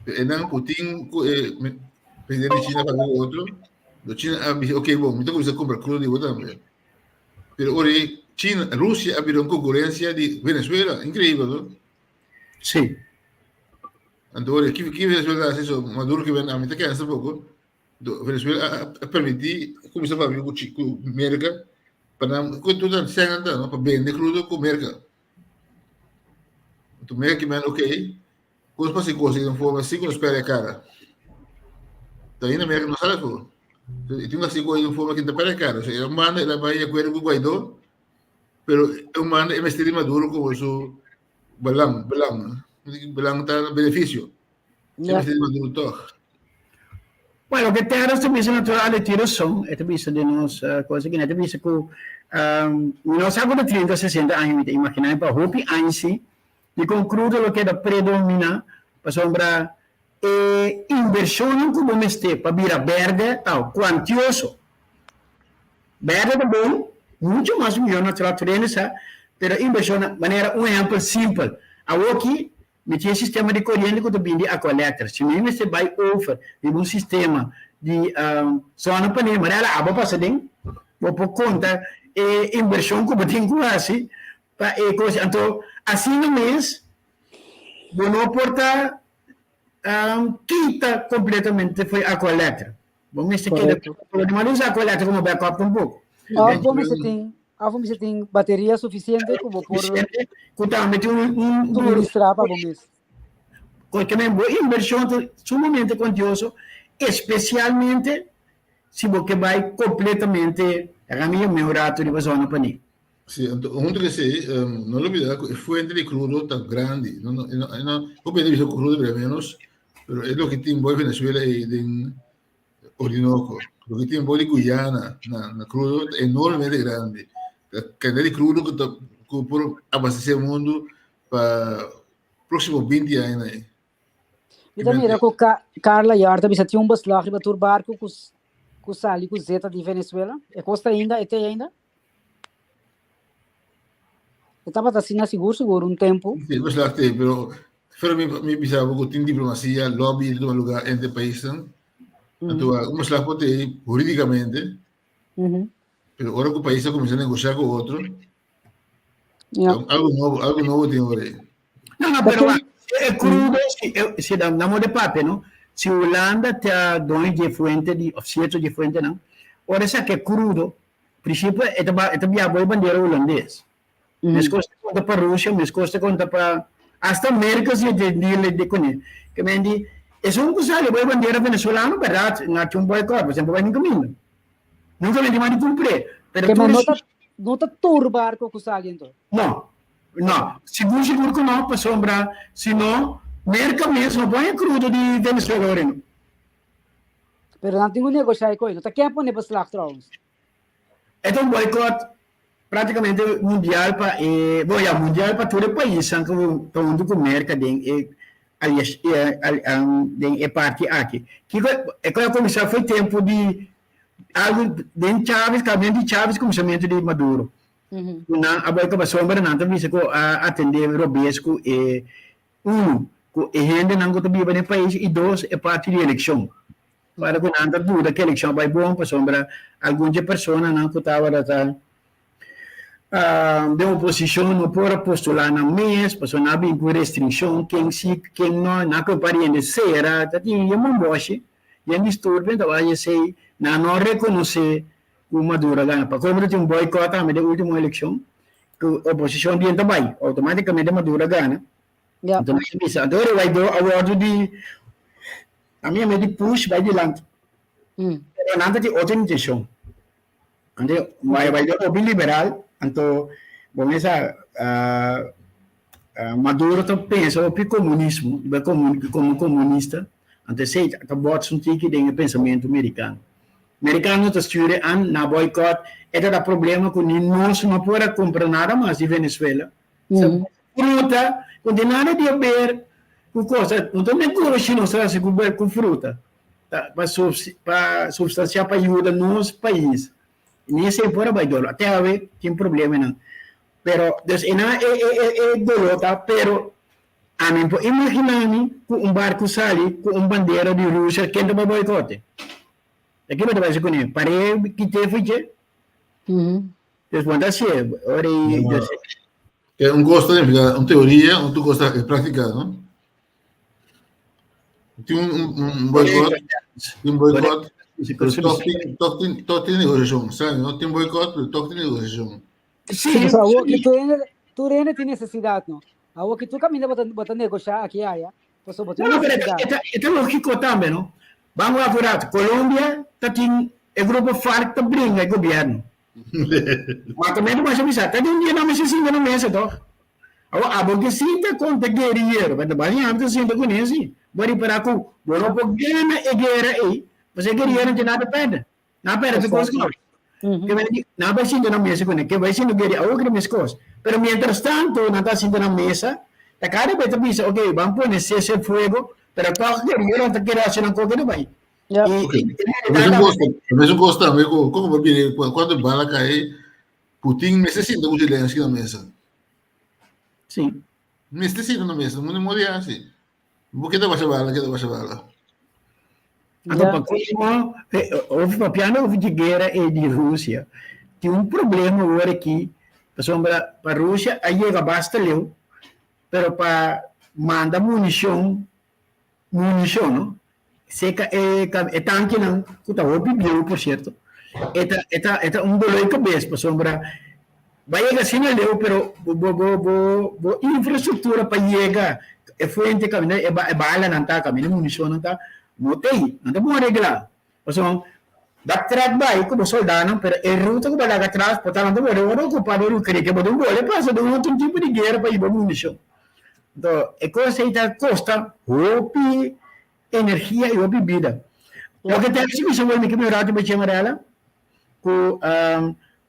Speaker 2: E nan Putin cu e presidente di China papia cu otro, do China a bisa ok bon, mi ta cuminsa compra crudo di bo tambe. Pero ora China, Rusia a bira un concurrencia di Venezuela, increíble, no?
Speaker 3: Sí.
Speaker 2: Anto ora ki ki Venezuela hace so Maduro ki ven a mi ta cansa poco. Venezuela a permití kuminsá papia ku ku Merka pa nan ku tur nan sèn nan ta no pa bende krudo ku Merka. Anto Merka ki men okey kos pa hasi kos den forma si ku nos pèrdè kara. Ta ainda Merka no sali afó. E tin ku hasi kos den forma ku no ta pèrdè kara. So e manda el a bai di akuerdo ku Guaidó pero e manda e mester di Maduro komo su belang belang belang ta benefisio. E mester di Maduro tòg.
Speaker 3: Bueno, loke Terrence ta bisa natural e tin rason, e ta bisa den nos cosa aki, e ta bisa ku mi no sa ku ta trinta o sesenta aña, mi ta imaginá mi pa hopi aña si, dikon krudo lo keda predominá, pasobra e invershonnan ku bo mester pa bira bèrdè ta kuantioso. Bèrdè ta bon, muchu mas mihó natural tur hende sa, pero invershonnan, manera un ehèmpel simpel, awoki Mi tin e sistema di koriente ku ta bini di Aqualectra. Si mi mester bai over riba un sistema di zonnepaneel, manera abo pasa den, bo por konta e invershon ku bo tin ku hasi pa e kos. Anto asina mes bo no por ta kita kompletamente for Aqualectra. Bo mester keda, bo no usa Aqualectra komo backup tampoko.
Speaker 1: Òf bo mester tin Of bo mester tin bateria suficiente ku bo por
Speaker 3: Suficiente, ku tambe tin un un
Speaker 1: suministrá pa bo mes.
Speaker 3: Porque men bo invershon ta sumamente kuantioso, espesialmente si bo ke bai kompletamente, laga mi yam'é un ratu riba zona paní.
Speaker 2: Sí, anto hunto ku esei, no lubida ku e fuente di krudo ta grandi. No, no, no, no, hopi hende bisa ku krudo bira menos, pero e loke tin boi Venezuela ei den Orinoco, loke tin boi di Guyana na, na krudo ta enormemente grandi. Ta kantidad di krudo ku ta ku por abastesé mundu pa próksimo 20 aña ei.
Speaker 1: Mi ta mira ku Carla Yard ta bisa tin un beslag riba tur barku ku ku sali ku zeta di Venezuela. E kos ta ainda, e te ainda? E tabata asina sigur sigur un tempu.
Speaker 2: Sí, beslag te, pero pero mi mi bisa bo ku tin diplomasia, lobby ta tuma lugar entre paisnan. Anto un beslag por te hurídikamente, pero ora ku pais ta kuminsá negoshá ku otro, Algo nobo, algo nobo tin ora ahí.
Speaker 3: No, no, pero e crudo, si, si da, namo de papia, no? Si Holanda ta doño di fuente di, of cierto di fuente, no? Ora sa que crudo, principio, e ta ba, e ta bia boy bandera holandés. Mes cos ta conta pa Rusia, mes cos ta conta pa, hasta America si e deal de cune. Que men di, esun cu sali boy bandera venezolano, verdad, na un boycott, por ejemplo, bay nunca minda. Nunca men di mandi cumple, pero
Speaker 1: Que men no ta No ta tur barco cu sali anto?
Speaker 3: No, no. Sigur sigur cu no, pasobra si no, Merca mes no pone crudo di Venezuela ora no.
Speaker 1: Pero nan tin cu negocia e coy, no ta ken pone beslag trouwens.
Speaker 3: E ta un boycott practicamente mundial pa e, bo ya, mundial pa tur e paisnan cu ta hunto cu Merca den e den e parti aki. Kico e coy a cuminsa foi tempo di Algu den Chávez, kabinet di Chávez kuminsamentu di Maduro. Ku nan a bai kaba sombra nan ta bisa ku a atendé robes ku e unu ku e hendenan ku ta biba den e pais i dos e parti di elekshon. Para ku nan ta duda ku elekshon a bai bon pasobra algun dje personanan ku tabata ta den oposishon no por a postulá nan mes pasobra nan a bin ku restringshon ken si ken no nan ku e pariente sera ta tin e momboshi. Den disturbio ta wak esey nan no reconoce cu Maduro a gana. Pa como ta tin un boycott tambe den ultimo eleccion cu oposicion bien ta bay automaticamente Maduro a gana. Anto nan a bisa anto ora Guaido a wordo di a mi a medi push bay dilanti pero nan ta tin otro intencion. Anto Guaido hopi liberal anto bo mesa Maduro ta pensa hopi comunismo, como comunista, anto esey ta bots un tiki den e pensamentu mericano. Mericano ta stuur an na boycott, e ta da problema cu ni nos no por a cumpra nada mas di Venezuela. Fruta, cu tin nada di haber cu cosa, no ta negoshi nos ta haci cu fruta, pa substancia pa yuda nos pais. Ni esey por a bay dolo, te awe tin problemanan. Pero, dus e na e e e e doló ta, pero ami por imaginá mi ku un barku sali ku un bandera di Rusia, ken ta bai boikote? Ta ke bo ta bai hasi kuné? Par'é kit'é fo'i dje? Dus bo no ta hasié, ora ei, dus.
Speaker 2: E un kos ta nifiká un teoria, otro kos ta e práktika, no? Tin un un un boikot, tin boikot, pero tòg tin tòg tin tòg tin negosiashon, sabi no? Tin boikot, pero tòg tin negosiashon.
Speaker 1: Sí, so awor ki tur hende, tur hende tin nesesidat, no? Awor ki tur kaminda bo ta, bo ta negoshá aki aya, pasobra bo tin
Speaker 3: No, pero
Speaker 1: nesesidat.
Speaker 3: e ta, e ta lógiko tambe, no? Ban wak un rato, Colombia ta tin e grupo FARC ta bringa e gobièrnu. Ma tambe bo a bisa, ta di un dia nan mester sinta na mesa tòg. Awor abo ke sinta kontra gueriyero, pasobra bani abo ta sinta kuné si, bo a ripará ku bo no por gana e guera ei, pasobra e gueriyero no tin nada pèrdè. Na pera tu kos kos. Ke bai di, na bai sinta na mesa kuné, ke bai sinta geri awor kere mes kos. Pero mientras tanto nan ta sinta na mesa, ta kada bes ta bisa, ok, ban pone cese el fuego, pero tòg guerrilleronan ta kere hasi nan koke ta bai.
Speaker 1: Ja.
Speaker 3: I,
Speaker 2: Ok.
Speaker 3: i,
Speaker 2: E mesun kos, e mesun kos tambe ku komo bo bini kuantu bala kai, Putin mester sinta ku Zelensky na mesa.
Speaker 3: Sí.
Speaker 2: Mester sinta na mesa, no mori hasi. Bo keda basha bala, keda basha bala.
Speaker 3: Anto pa colmo, of papiando over di guera e di Rusia, tin un problema awor aki, pasobra pa Rusia a yega basta leu, pero pa manda municion, municion no, seca e e tankinan cu ta hopi bieu por cierto, e ta e ta e ta un dolor di cabes pasobra Ba yega asina leu pero bo bo bo bo infrastructura pa yega e fuente caminda e balanan ta caminda e municionnan ta no ta ey, no ta bon regla. Pasobra Ba trek bai ku bo soldánan, pero e ruta ku bo a laga atras por ta nan ta wòrdu wòrdu okupá dor Ucrania, bo tin bole pasa den un otro tipo di guera pa hiba munishon. Anto e kos ei ta kosta hopi energia i hopi bida. Loke ta hasi mi sa mi ke mi un ratu bo che Marella ku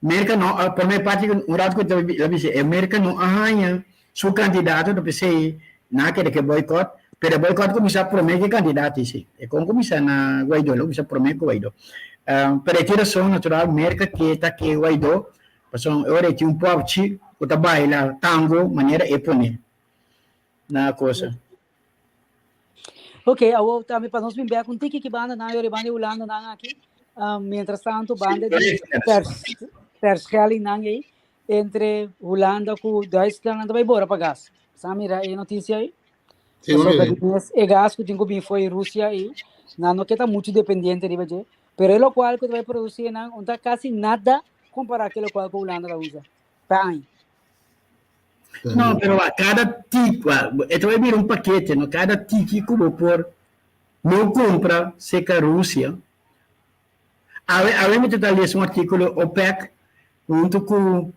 Speaker 3: Merka no a prome parti un ratu ku ta bisa e Merka no a haña su kandidato ta p'esei nan a keda ke boycott pero e boycott kuminsá prome ku e kandidato esei e kon kuminsá na Guaidó lo kuminsá prome ku Guaidó pero e tin rason natural Merka ke ta ke Guaidó pasobra e ora e tin un pòpchi ku ta baila tango manera e pone na
Speaker 1: cosa. Ok, awor tambe pa nos bin bek un tiki ki banda nan yori banda di Hulanda nan aki. Mientras tanto banda di Terschelling nan ei entre Hulanda ku Duitsland nan ta bai bora pa gas. Sa mira e noticia ei?
Speaker 2: Sí,
Speaker 1: Pasobra
Speaker 2: mira.
Speaker 1: di mes e gas ku tin ku bin foi Rusia ei, nan no ke ta mucho dependiente riba dje, pero e lokual ku ta bai produsi nan no ta kasi nada kompará ku e lokual ku Hulanda ta usa pa aña.
Speaker 3: No, pero a cada tiki, e ta bai bira un pakete, no? Cada tiki ku bo por no kumpra serka Rusia. Awe, awe mi ta lesa un artíkulo OPEC huntu ku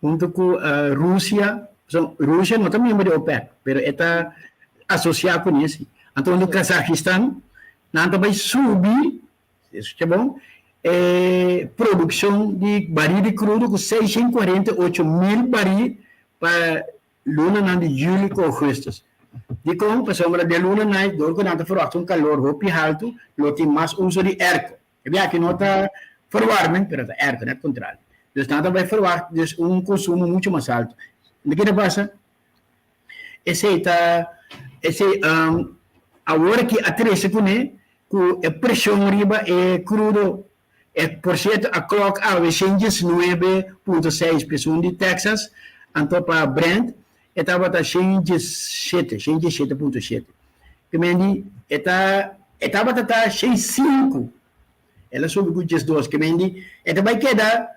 Speaker 3: huntu ku Rusia, so Rusia no ta miembro di OPEC, pero e ta asosiá kuné si. Anto huntu Kazajistan, nan ta bai subi Escucha bon, e produccion di baril di crudo cu 648 mil baril pa lunanan di juli cu augustus. Dicon? Pasobra den lunanan ei, dor cu nan ta verwachta un calor hopi haltu, lo tin mas uso di airco. E bia aki no ta verwarming, pero ta airco, net contrario. Dus nan ta bay verwacht dus un consumo mucho mas haltu. Loke ta pasa? Esey ta, esey awor aki a trece cune Ku e preshon riba e krudo, e por sierto a klòk awe 119.6 pesun di Texas, anto pa Brent e tabata 117, 117.7. Ke men di e ta e tabata ta 105, el a subi ku 12, ke men di e ta bai keda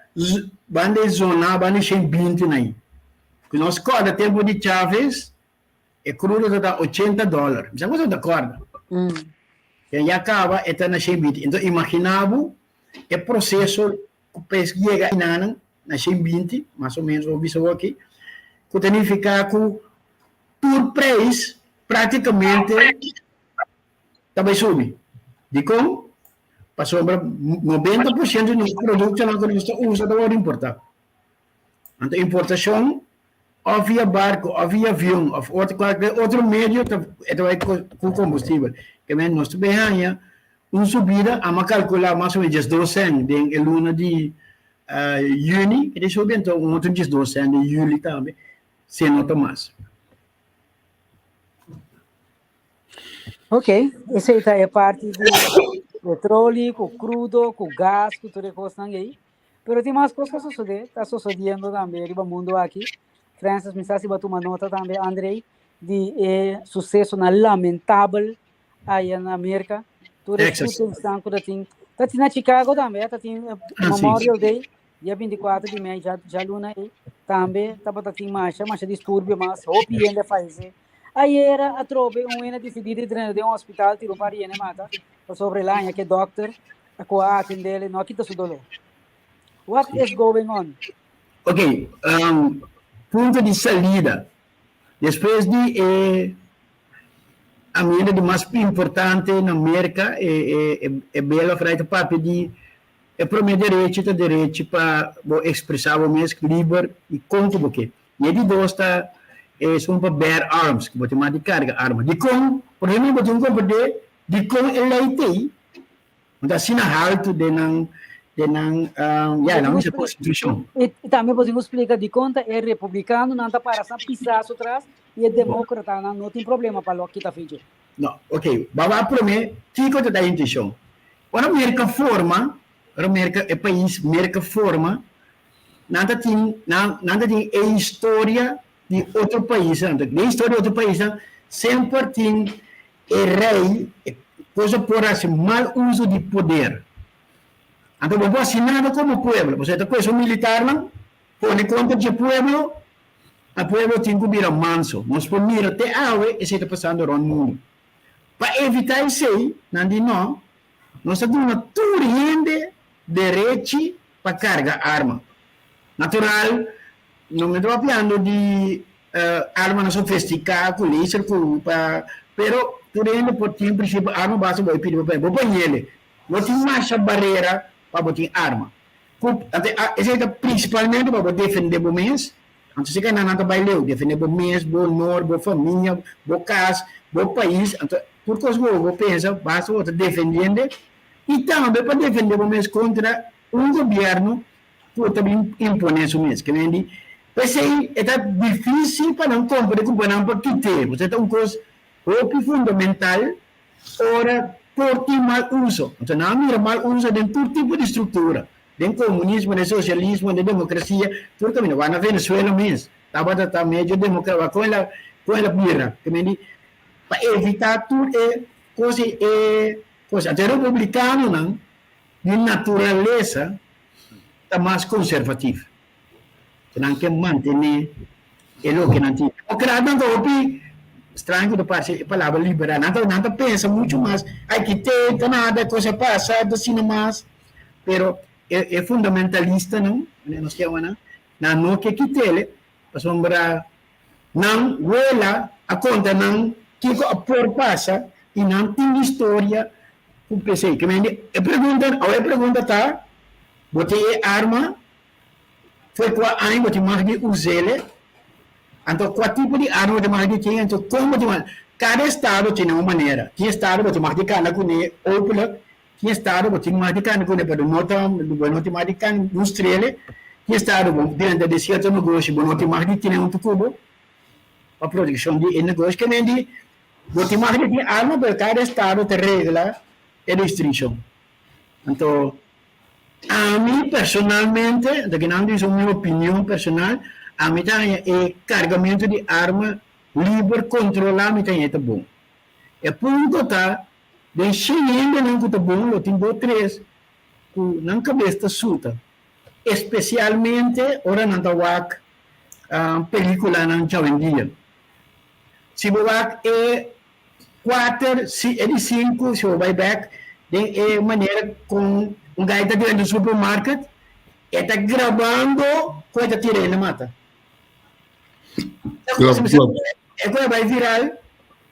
Speaker 3: banda e zona banda e 120 na ei. Ku nos kòrda tempu di Chavez E crudo ta ta 80 dollar. Mi sa cu ta corda. E ya caba e ta na 120. Enton imagina bo e proceso cu pa e yega eynan na 120, mas o menos bo bisa bo aki, cu ta nifica cu tur prijs practicamente ta bay subi. Dicon? Pasobra 90% di nos productonan cu nos ta usa ta worde importa. Anto importacion of via barco of via avion of otro cualkier otro medio ta e ta bai cu combustibel. Ke men nos ta bay haña un subida, amo a calcula mas o menos 12 cent den e luna di juni e ta subi, anto un otro 12 cent den juli tambe, si no ta mas.
Speaker 1: Ok, esei ta e parti di petroli, cu crudo, cu gas, cu tur e cosnan ei. Pero tin mas cos ta sosode, ta sosodiendo tambe riba mundo aki. Francis, mi sa si bo a tuma nota tambe, Andrei, di e sucesonan lamentabel aya na Merca. Tur e
Speaker 3: Texas.
Speaker 1: shootingsnan cu ta tin. Ta tin na Chicago tambe, eh, ta tin
Speaker 3: Ah, sí.
Speaker 1: Memorial Day, dia 24 di mei, dja, djaluna ei. Tambe tabata tin masha, masha disturbio mas, hopi hende a fayece. Ayera atrobe un hende a dicidi di drenta den un hospital, tira un par di hende mata, pasobra el a haña ke dokter Ku a atendele no a kita su doló. What is going on?
Speaker 3: Ok, punto di salida. Despues di e amienda di mas importante na Merka, e e Bill of Rights ta papia di e prome derechi ta derechi pa bo ekspresá bo mes liber i kon ku bo ke. I e di dos ta esun pa bear arms, ku bo tin mas di karga arma. Dikon? Por ehempel, bo tin ku komprendé dikon e lei t'ei. No ta asina haltu den nan, den nan, ya, nan mester konstitushon.
Speaker 1: I tambe bo tin ku splika dikon ta e republikanonan ta para sa pisá su tras i e demokratanan no tin problema pa lo kita fidje.
Speaker 3: No, ok, ba wak promé kiko ta ta intenshon. Ora Merka forma, ora Merka, e pais Merka forma, nan ta tin, nan, nan ta tin e historia di otro paisnan. Den historia di otro paisnan semper tin E rei, e cosa por haci mal uso di poder. Anto bo por haci nada como pueblo, pasobra ta cueso militarnan pone contra dje pueblo, a pueblo tin cu bira manso. Nos por mira te awe esey ta pasando rond mundo. Pa evita esey, nan di no, Nos a duna tur hende derechi pa karga arma. Natural, no mi ta papiando di armanan sofistiká ku laser ku pa, pero tur hende por tin en prinsipio arma basta bo e pidi bo bo pañele. No tin masha barera pa bo tin arma. Ku esei ta prinsipalmente pa bo defendé bo mes. Anto si kainan nan ta bai leu, defendé bo mes, bo honor, bo famia, bo kas, bo pais, anto tur kos ku bo pensa basta bo ta defendiende i tambe pa defendé bo mes kontra un gobièrnu ku ta bin imponé su mes. Ke men di, p'esei e ta difísil pa nan komprendé ku bo nan por kit'é, pasobra e ta un kos hopi fundamental ora por tin mal uso. Anto nan a mira mal uso den tur tipo di struktura, den komunismo, den sosialismo, den demokrasia, tur kaminda. Wak na Venezuela mes, tabata ta medio demokra, wak kon el a kon el a bira. Ke men di, pa evitá tur e kos ei, e kos. Anto e republikanonan di naturalesa ta mas konservativ. Nan ke mantené e loke nan tin. Democratnan ta hopi straño ku ta parse e palabra liberal. Nan ta nan ta pensa muchu mas, ay kit'é, ta nada, kos a pasa, ta asina mas. Pero e e fundamentalistanan, manera nos yama nan, nan no ke kit'é pasobra nan wela a konta nan kiko a por pasa i nan tin historia ku p'esei. Ke mende e pregunta, awe e pregunta ta, bo tin e arma? Fo'i kua aña bo tin mag di us'el? Anto kua tipo di arma bo tin mag di tin? Anto kon bo tin mag? Kada estado tin un manera. Tin estado bo tin mag di kanda kuné openlijk, tin estado bo tin mag di kanda kuné pero no ta bo no tin mag di kanda mustr'el. Tin estado bo drenta den sierto negoshi bo no tin mag di tene huntu ku bo pa protekshon di e negoshi. Ke men di bo tin mag di tin arma pero kada estado ta regla e restrikshon. Anto Ami personalmente, ta kinan bisa mi opinion personal, ami ta haña e kargamentu di arma liber kontrolá mi ta haña e ta bon. E punto ta, den shen hendenan ku ta bon lo tin dos tres ku nan kabes ta suta, espesialmente ora nan ta wak pelikulanan djawendia. Si bo wak e Kuater, si e di sinku, si bo bai bek den e manera kon un gai ta drenta supermarket, e ta grabando kon e ta tira hende mata. E kon e bai viral,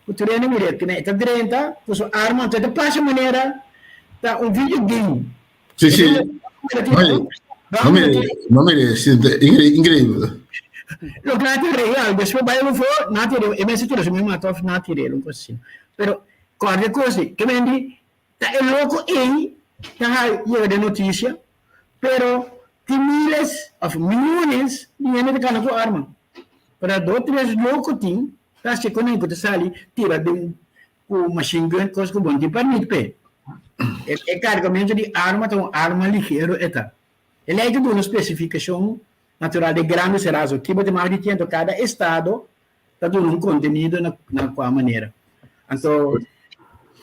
Speaker 3: ku tur hende mira, e ta drenta ku su arma, anto e ta pasa manera ta un video game.
Speaker 2: Sí, sí. No mire, sí, increíble.
Speaker 3: Lo que nati real, después bai un fo, nati real, e mester tira su mi mata of nati real, un cosa así. Pero, cualquier cosa, que men di, ta e loco ei, ta ha llega de noticia, pero tin miles of millones di hende ta cana cu arma. Pero dos, tres loco tin, ta haci con ku ta sali, tira den Ku machine gun kos ku bon tin permit p'e. E kargamentu di arma ta un arma ligero e ta. E lei ta duna spesifikashon natural di grande serazo kiba ta mag di tin anto kada estado ta duna un kontenido na na kua manera. Anto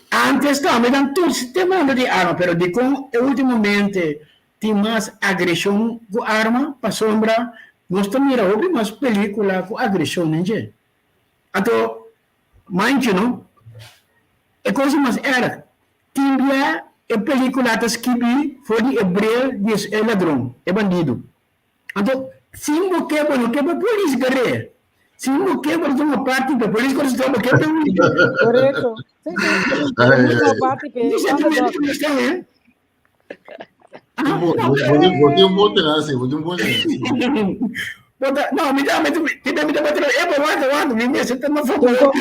Speaker 3: antes tambe nan tur te manda di arma pero dikon e ultimamente tin mas agreshon ku arma pasobra nos ta mira hopi mas pelikula ku agreshon den dje. Anto Manchi no. E cosa mas erg, tin bia e pelicula ta skibi for di e bril di e ladron, e bandido. Anto, sin bo ke bo no ke pa polis gar'é. Sin bo ke bo ta tuma parti p'e polis cuando ta bo ke p'e hui.
Speaker 1: Correcto. Sí, sí. Bo tuma parti p'e underdog.
Speaker 2: Bo tin un bote nasi, bo tin un bote nasi.
Speaker 3: Bota, no, mi ta, mi ta, mi ta, mi ta bota, eh, pero wanta, wanta, mi mester ta na favor.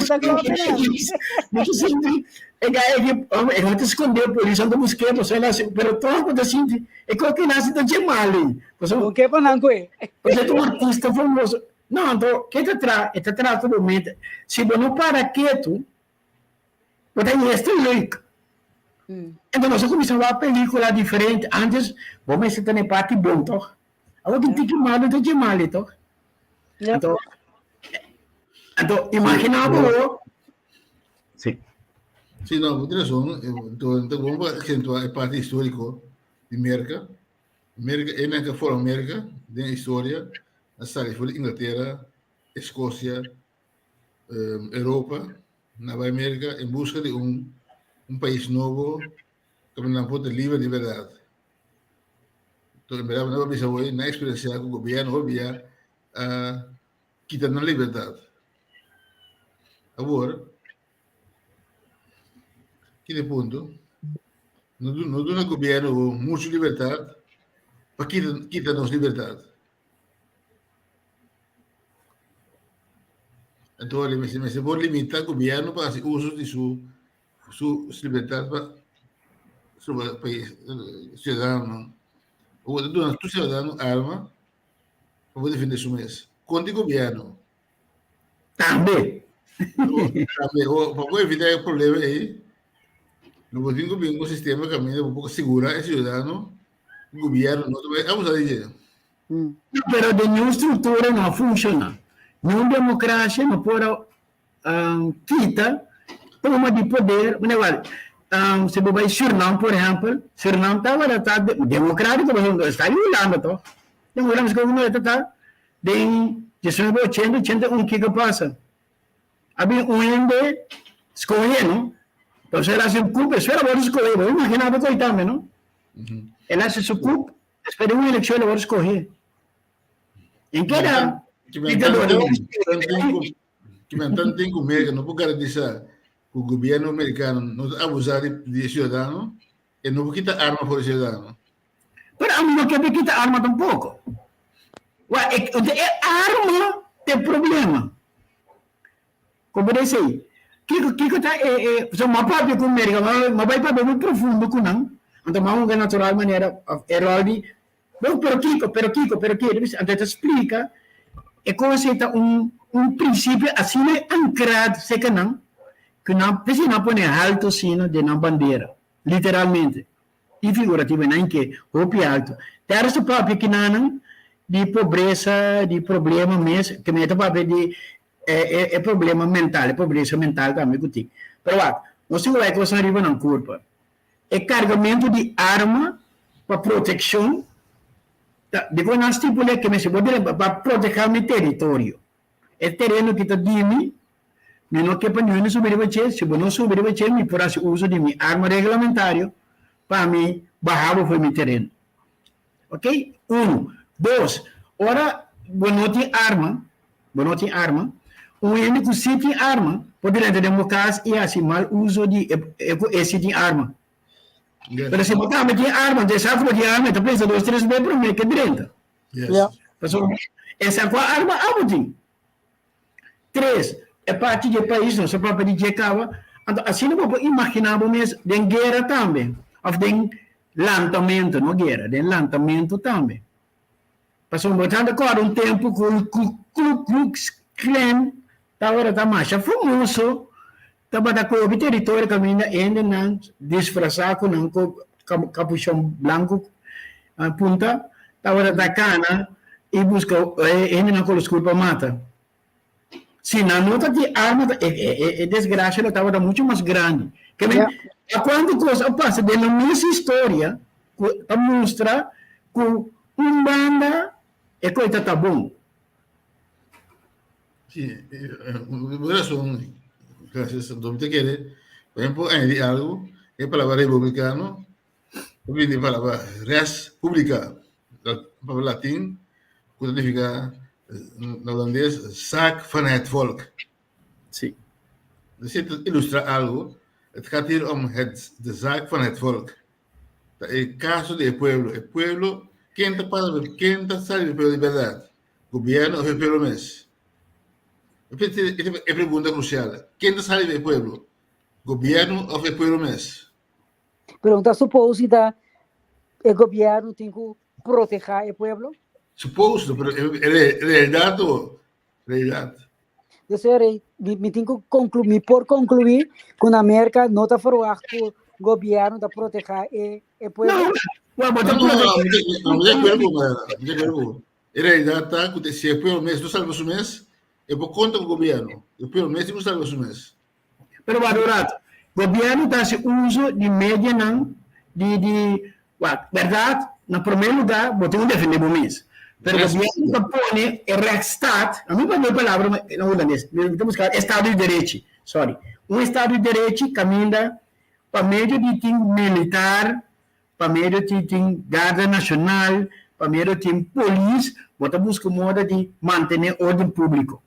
Speaker 3: Mi ta sinti, e gai aki, e no ta skonde polis, anto busk'é, pasobra el a hasi, pero tòg bo ta sinti, e kos ki el a hasi ta dje mal ei.
Speaker 1: Pasobra, Con ke pa nan kue?
Speaker 3: Pasobra e ta un artista famoso. No, anto, ke ta traha? E ta traha ku bo mente. Si bo no para ketu, Bo ta yesta leuk. Enton nos a kuminsá wak pelíkula diferente. Antes bo mester ta na e parti bon tòg. Awor tin tiki malu ta dje mali tòg. Anto, anto imaginá bo.
Speaker 2: Sí. Sí, no, bo tin rason. Anto, ta bon pa asentuá e parti históriko di Merka. Merka, e nan ke forma Merka den historia a sali for di Inglatera, Eskosia, Europa, na bai Merka en buska di un un pais nobo. Kaminda nan por ta liber di bèrdat. Entonces, en bèrdat, nan por bisa hoy, nan eksperensiá ku gobièrnu hopi bia a kita nan libertat. Awor, kende punto? No no duna gobièrnu muchu libertat pa kita kita nos libertat. Entonces, mester mester por limitá gobièrnu pa hasi uso di su su libertad pa su pais ciudadanonan. Bo ta duna tur ciudadano arma pa por defende su mes contra e gobierno.
Speaker 3: Tambe.
Speaker 2: Tambe. O pa por evita e problema ei, lo bo tin ku bin ku un sistema kaminda bo por sigura e ciudadano ku gobierno no ta bai abusa di dje.
Speaker 3: Pero den niun struktura no a funshoná. Niun demokrasia no por a kita toma di poder, mane wak, si bo bai Surinam por ehempel, Surinam tabata ta democratico pasobra esta di Hulanda toch, den Hulanda esaki ku ta ta den diesnuebe ochenta, ochenta i un kiko pasa? A bin un hende skohe no, entonces el hasi un coup, despues el a wòrdu skohe, bo imagina bo koe tambe no, el hasi su coup, despues di un elekshon el a wòrdu skohe, en keda ditador.
Speaker 2: Ki men tan tin ku Merka no por garantisa ku gobierno merikano no ta abusa di di e siudadano e no por kita arma for e siudadano.
Speaker 3: Pero ami no ke pa e kita arma tampoko. Wak e e arma ta e problema. Komprende esei? Kiko kiko ta e e pasobra mi a papia ku Merka mi a bai papia muy profundo ku nan anto mi a hunga natural manera e ròl di Bo, pero kiko, pero kiko, pero kiko, anto e ta splika e kos ei ta un un prinsipio asina ankrá serka nan ku nan p'esei nan a pone haltu asina den nan bandera, literalmente i figurativamente nan ke hopi haltu. Tèrs ta papia kinanan di pobresa, di problema mes, ke mi ta papia di e e problema mental, e pobresa mental tambe ku tin. Pero wak, nos tin ku wak e kosnan riba nan kurpa. E kargamentu di arma pa protekshon ta dikon nan stipul'é ke mester bo debe pa protehá mi teritorio. E tereno ki ta di mi, mi no ke pa niun subi riba dje, si bo no subi riba dje mi por hasi uso di mi arma reglamentario pa mi baha bo for mi tereno. Ok, unu. Dos, ora bo no tin arma, bo no tin arma, un hende ku si tin arma por drenta den bo kas i hasi mal uso di e ku e si tin arma.
Speaker 2: Yes.
Speaker 3: Pero si bo tambe tin arma, anto e sa ku bo tin arma, e ta pensa dos tres be promé ke drenta.
Speaker 2: Yes.
Speaker 1: Ja.
Speaker 3: Pasobra e sa kua arma abo tin. Tres, e parti di e pais nos a papia di dje kaba, anto asina bo por imaginá bo mes den guera tambe, òf den lantamentu, no guera, den lantamentu tambe. Pasobra bo ta rekòrda un tempu ku Ku Klux Klan tabata ta masha famoso, tabata kobi teritorio kaminda hendenan disfrasá ku nan kapushon blanku punta tabata ta kana i buska hendenan kolo skur pa mata. Si nan no ta tin arma e desgrasia lo tabata muchu mas grandi. Ke men a kuantu kos a pasa den nan mes historia ku ta mustra ku un banda e koi ta ta bon.
Speaker 2: Si, bo rason, gracias. Anto mi ta kere, por ehempel, añadi algu, e palabra republicano ta bini di palabra res publica, palabra latin ku ta nifiká na holandes zaak van het volk.
Speaker 3: Si.
Speaker 2: Dus e ta ilustra algu, het gaat hier om het, de zaak van het volk. Ta e kaso di e pueblo. E pueblo, ken ta para, ken ta sali di e pueblo di bèrdat? Gobierno of e pueblo mes? E pregunta krusial. Ken ta sali di e pueblo? Gobierno of e pueblo mes?
Speaker 1: Pero no ta supos si ta e gobierno tin ku proteha e pueblo?
Speaker 2: Supos, pero e realidad o realidad.
Speaker 1: Dus e mi, mi tin ku conclu, mi por concluí ku na Merka no ta verwacht ku gobierno ta proteha e e pueblo.
Speaker 3: No, well, bo ta
Speaker 2: No, no,
Speaker 3: proteha.
Speaker 2: no, mi ta acuerdo ku, mi ta acuerdo ku. E realidad ta ku si e pueblo mes no salba su mes, e por konta ku gobierno. E pueblo mes tin ku salba su mes.
Speaker 3: Pero wak un rato, gobierno ta hasi uso di medianan di di wak, berdad, na prome lugar bo tin ku defende bo mes. Pero
Speaker 2: Yes.
Speaker 3: gobierno ta pone e rechtsstaat, a mi papia e palabra na hulandes, mi ta buska estado di derechi, sorry, un estado di derechi kaminda. Pa medio di tin militar, pa medio di tin Garda Nacional, pa medio di tin polis, bo ta busca moda di mantene orden publico.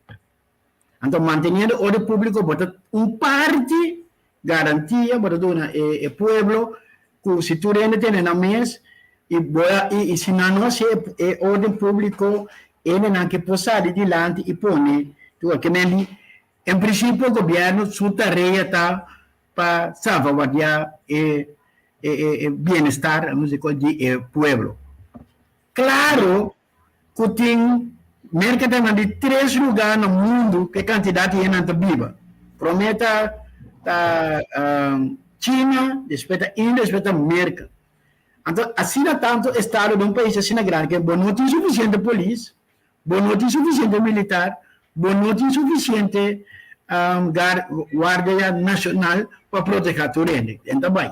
Speaker 3: Anto manteniendo orden publico bo ta un parti garantia bo ta duna e pueblo cu si tur hende tene nan mes y bo y si nan no haci e orden publico hendenan ke por sali dilanti y pone tur ke men di en principio gobierno su tarea ta pa salvaguardia e e bienestar di e pueblo. Claro ku tin Merka ta na di tres lugá na mundu ku e kantidat di hendenan ta biba. Promé ta ta China, despues ta India, despues ta Merka. Anto asina tantu estado den un pais asina grandi ke bo no tin sufisiente polis, bo no tin sufisiente militar, bo no tin sufisiente guardia nashonal pa protehá tur hende. Den ta bai.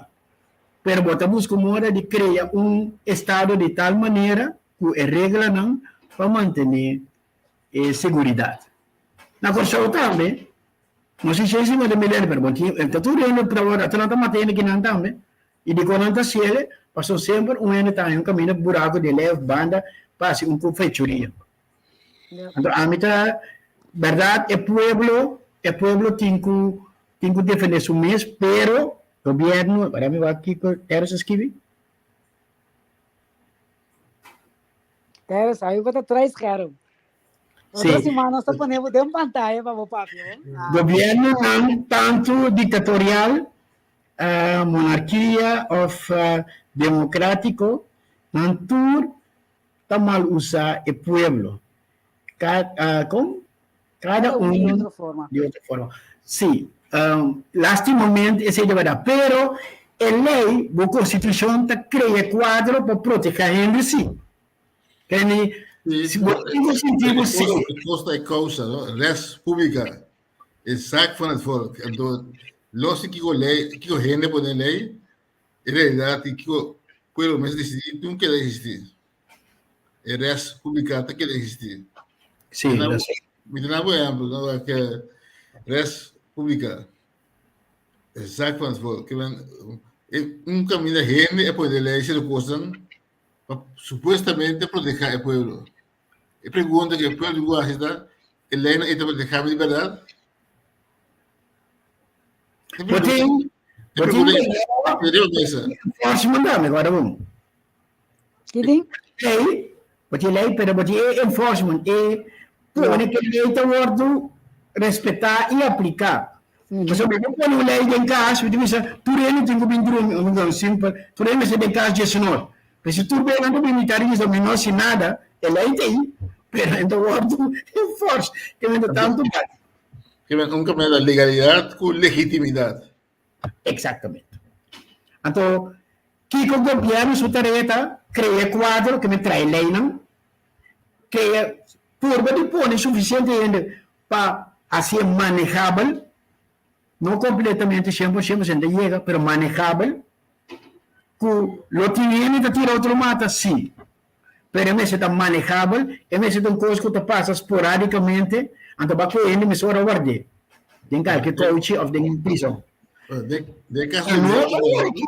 Speaker 3: Pero bo ta buska un moda di krea un estado di tal manera ku e reglanan pa mantené e seguridat. Na Kòrsou tambe, no si shen sinkuenta mil hende, pero bo tin, ta tur hende ta wòrdu, ata nan ta mata hende kinan tambe. I dikon nan ta hasiel? Pasobra semper un hende ta haña un kaminda buraku di lei òf banda pa hasi un fechoria. Anto ami ta, bèrdat e pueblo, e pueblo tin ku tin ku defendé su mes, pero gobièrnu, wara mi wak kiko Terence a skibi.
Speaker 1: Terence, ami bo ta trai scherm. Otro
Speaker 3: Sí.
Speaker 1: siman nos ta pone bo den pantaya pa bo papia, bo. Ah.
Speaker 3: Gobièrnunan tantu diktatorial, monarkia òf demokrátiko, nan tur ta mal usa e pueblo. Ka, kon? Kada
Speaker 1: Cada un di
Speaker 3: un
Speaker 1: otro forma.
Speaker 3: di otro forma. Sí, lastimamente esei ta berdad, pero e ley, bo constitucion ta crea cuadro pa proteha hende sí. Keni,
Speaker 2: Sí,
Speaker 3: si bo tin ku sinti bo sí.
Speaker 2: E cos ta e causa, no? Res publica, e zaak van het volk. Anto, los di kiko ley, kiko hende pone ley, En realidad, tin kiko pueblo mester disidí, tin keda existí. E res publiká ta keda existí.
Speaker 3: Sí,
Speaker 2: Mi
Speaker 3: dat is.
Speaker 2: Mi ta na bo ehempel, no, ke res publiká. E zaak van het volk. Ke men, e, un kaminda hende e pone lei sierto kosnan pa supuestamente protehá e pueblo. E pregunta ke e pueblo tin ku hasi ta, e leinan ei ta protehá mi di bèrdat?
Speaker 3: Bo tin, bo tin enforcement tambe, guarda bon.
Speaker 1: Ki tin?
Speaker 3: Lei, bo tin lei, pero bo tin e enforcement, e pone ke lei ta wordu respetá i apliká. Pasobra mi no pone un lei den kas, mi ta bisa tur hende tin ku bin drumi, un un simpel, tur hende mester den kas diesunor. Pero si tur beinan ta bin mitad di bisa mi no hasi nada, e lei ta ei, pero e ta wordu enforce, ke men ta tantu bati.
Speaker 2: Ke men un kaminda legalidad ku legitimidad.
Speaker 3: Exactamente. Anto, kiko gobierno su tarea ta? Crea cuadro, ke men trae leynan, crea, purba di pone suficiente hende pa hacié manejabel, no completamente 100% pasobra no ta yega, pero manejabel, ku lo tin hende ta tira otro mata, si, pero e mester ta manejabel, e mester ta un kos ku ta pasa sporadicamente, anto ba ku hende mesora ward'é den kalke kouchi of den prison.
Speaker 2: Den kaso
Speaker 3: E
Speaker 2: di
Speaker 3: no
Speaker 2: Merka,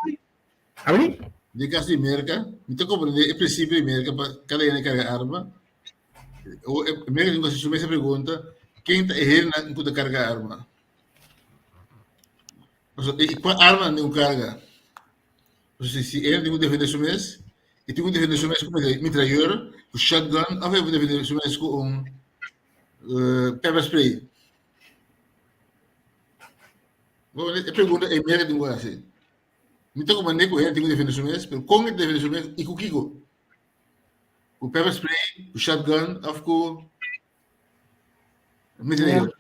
Speaker 3: Abri?
Speaker 2: Den kaso di Merka, mi ta komprendé e prinsipio di Merka pa kada hende karga arma. O Merka tin ku hasi su mes e pregunta, ken ta e hendenan ku ta karga arma? Pasobra i kua arma nan tin ku karga? Pasobra si e hende tin ku defendé su mes, e tin ku defendé su mes ku mitrayeur, ku shotgun, òf e por defendé su mes ku un pepper spray? Bo e pregunta e Merka tin ku hasi. Mi ta komprendé ku hende tin ku defendé su mes, pero kon e ta defendé su mes i ku kiko? Ku pepper spray, ku shotgun òf ku mitrayeur?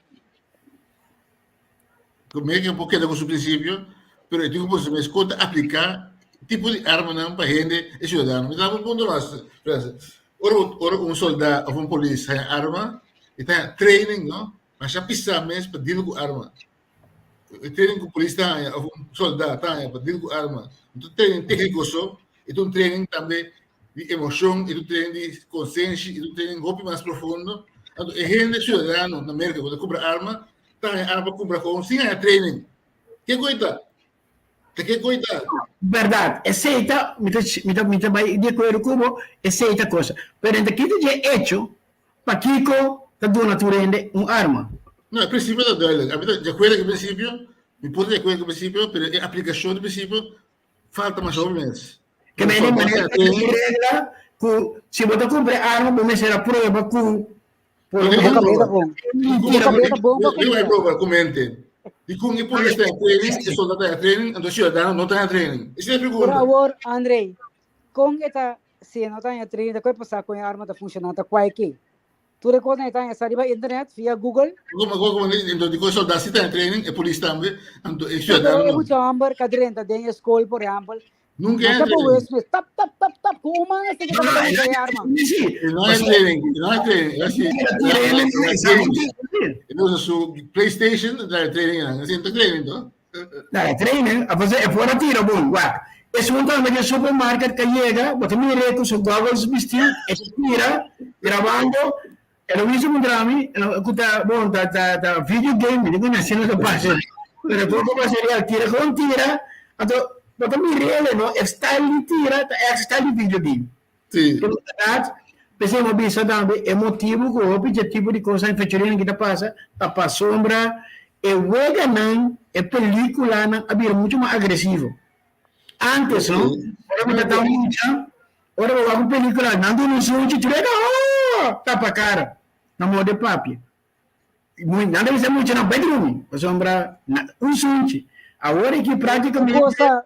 Speaker 2: Ku Merka por keda ku su prinsipio, pero e tin ku pone su mes kon ta apliká tipo di armanan pa hende e siudadano. Mi ta daba un punto mas, Francis. Ora ora un soldá òf un polis haña arma, e ta haña training, no? Masha pisá mes pa deal ku arma. E training ku polis ta haña òf un soldá ta haña pa deal ku arma, no ta training tékniko so, e ta un training tambe di emoshon, e ta un training di konsenshi, e ta un training hopi mas profundo. Anto e hende siudadano na Merka ku ta kumpra arma, ta haña arma pa kumpra kon sin haña training. Ke ku e ta? Ta ke koita?
Speaker 3: Berdad, esei ta, mi ta, mi ta, mi ta bai di akuerdo ku bo, esei ta cosa. Pero enta kita dje echo, pakiko ta duna tur hende un arma?
Speaker 2: No, e prinsipio ta duidelijk. Ami ta di akuerdo ku e prinsipio, mi por ta di akuerdo ku e prinsipio, pero e aplikashon di prinsipio falta masha hopi mes.
Speaker 3: Ke men di manera ta tin regla ku si bo ta kumpra e arma bo mester a prueba ku por
Speaker 2: Bo
Speaker 1: Bo kabes ta bon. Bo kabes ta bon pa
Speaker 2: Dikon e
Speaker 1: kumpra.
Speaker 2: prueba ku mente? Dikon e polis ta den training, e soldat ta den training, anto e siudadano no ta den training? Esei ta e
Speaker 1: Pero
Speaker 2: pregunta.
Speaker 1: awor, Andrei, kon e ta si e no ta den training, ta kue pasá kon e arma ta funshoná, ta kuai ke? Tur e kosnan e ta haña sa riba internet via Google.
Speaker 2: Como como entonces di cosa da si ta en training e polis tambe anto e
Speaker 1: No, pero
Speaker 2: ciudadano
Speaker 1: e
Speaker 2: no.
Speaker 1: mucha homber ka drenta den e skol por ehempel.
Speaker 2: Nunca
Speaker 1: Masha
Speaker 2: en training.
Speaker 1: bewust mes tap tap tap tap ku un man este ke tabata usa e arma.
Speaker 3: Sí.
Speaker 2: E no hay training, e no hay training. Así, e no usa su PlayStation da training, así no training to.
Speaker 3: Na e training, a pasá e por a tira bon, wak. Esun tambe den supermarket ka yega, bo ta mir'é ku su goggles bistí, e ta tira, grabando, e lo bisa puntra mi, ku ta, bon, ta, ta, ta video game, mi di ku asina ta pasa. Pero poko pasa real, tira kon tira, anto bo ta mir'é, no, e style di tira ta ègt style di video game.
Speaker 2: Sí.
Speaker 3: Tin berdad, p'esei mi a bisa tambe e motibu ku hopi dje tipo di kosnan fechoríanan ki ta pasa ta pasobra e weganan, e pelíkulanan a bira muchu mas agresivo. Ántes no, ora mi ta mucha, ora bo wak un pelíkula nan duna un sunchi tur e ta oh! Tapa kara, na modo di papia. Nan ta bisa mucha nan bai drumi pasobra un sunchi. Awor aki práktikamente
Speaker 1: Cosa,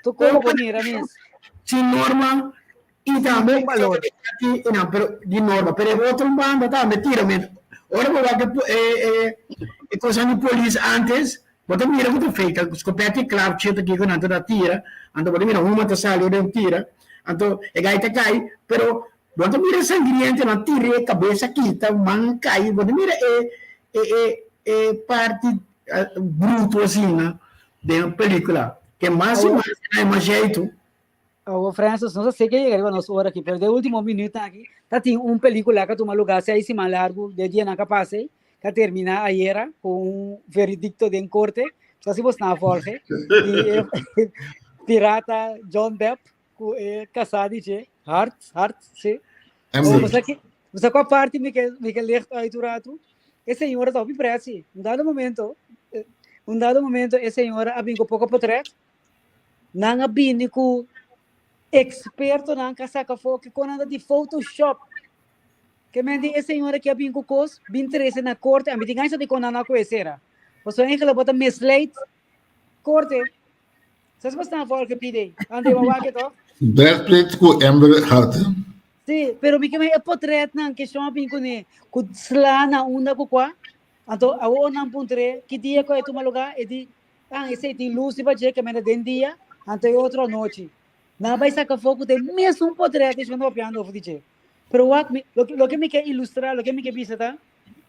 Speaker 1: tu como bo mira mes.
Speaker 3: Sin norma y tambe
Speaker 1: Valor.
Speaker 3: y no, pero di norma, pero e otro banda tambe tira men. Ora bo wak e e e cosa di polis antes, bo ta mira ku ta fake, skopet di klapchi ta kiko nan ta da tira, anto bo ta mira huma ta sali ora den tira, anto e gai ta kai, pero Bo ta mira sangrientenan tira e kabes a kita, man kai, bo ta mira e e e e parti bruto asina den pelikula. Ke mas i mas e mas jeitu.
Speaker 1: Awo Francis, nos a sé ke yega riba nos ora aki, pero den ultimo minuutnan aki ta tin un pelikula ka tuma lugar seis siman largu den dianan ka pasa ei, ka termina ayera ku un veredikto den korte, sa si bosnan a volge, di e pirata John Depp ku e kasá di dje, Hart, Hart, sí.
Speaker 2: Amber.
Speaker 1: Bo sa ki, bo sa kua parti mi ke, mi ke licht uit un ratu? E señora ta hopi presi. Un dado momento, eh, un dado momento e señora a bin ku poko potret. Nan a bini ku ekspertonan ka saka afó ke kon nan ta di Photoshop. Ke men di e señora ki a bin ku kos, bin trese na korte. A mi tin gana sa di kon nan a kohe sera. Pasobra eigenlijk bo ta misleid korte. Sas bo staan volke pide. André wa wak toch?
Speaker 2: Brad Pitt ku Amber Heard.
Speaker 1: Sí, pero mi ke e potret nan ke shon bin kuné ku sla na unda ku kwa. Anto awo nan puntre ki dia ku e tuma lugar e di ah esei tin luz riba dje ke menda den dia anto e otro anochi. Nan bai saka afó ku ta e mesun potret e shon ta papiando over di dje. Pero wak mi loke loke mi ke ilustra loke mi ke bisa ta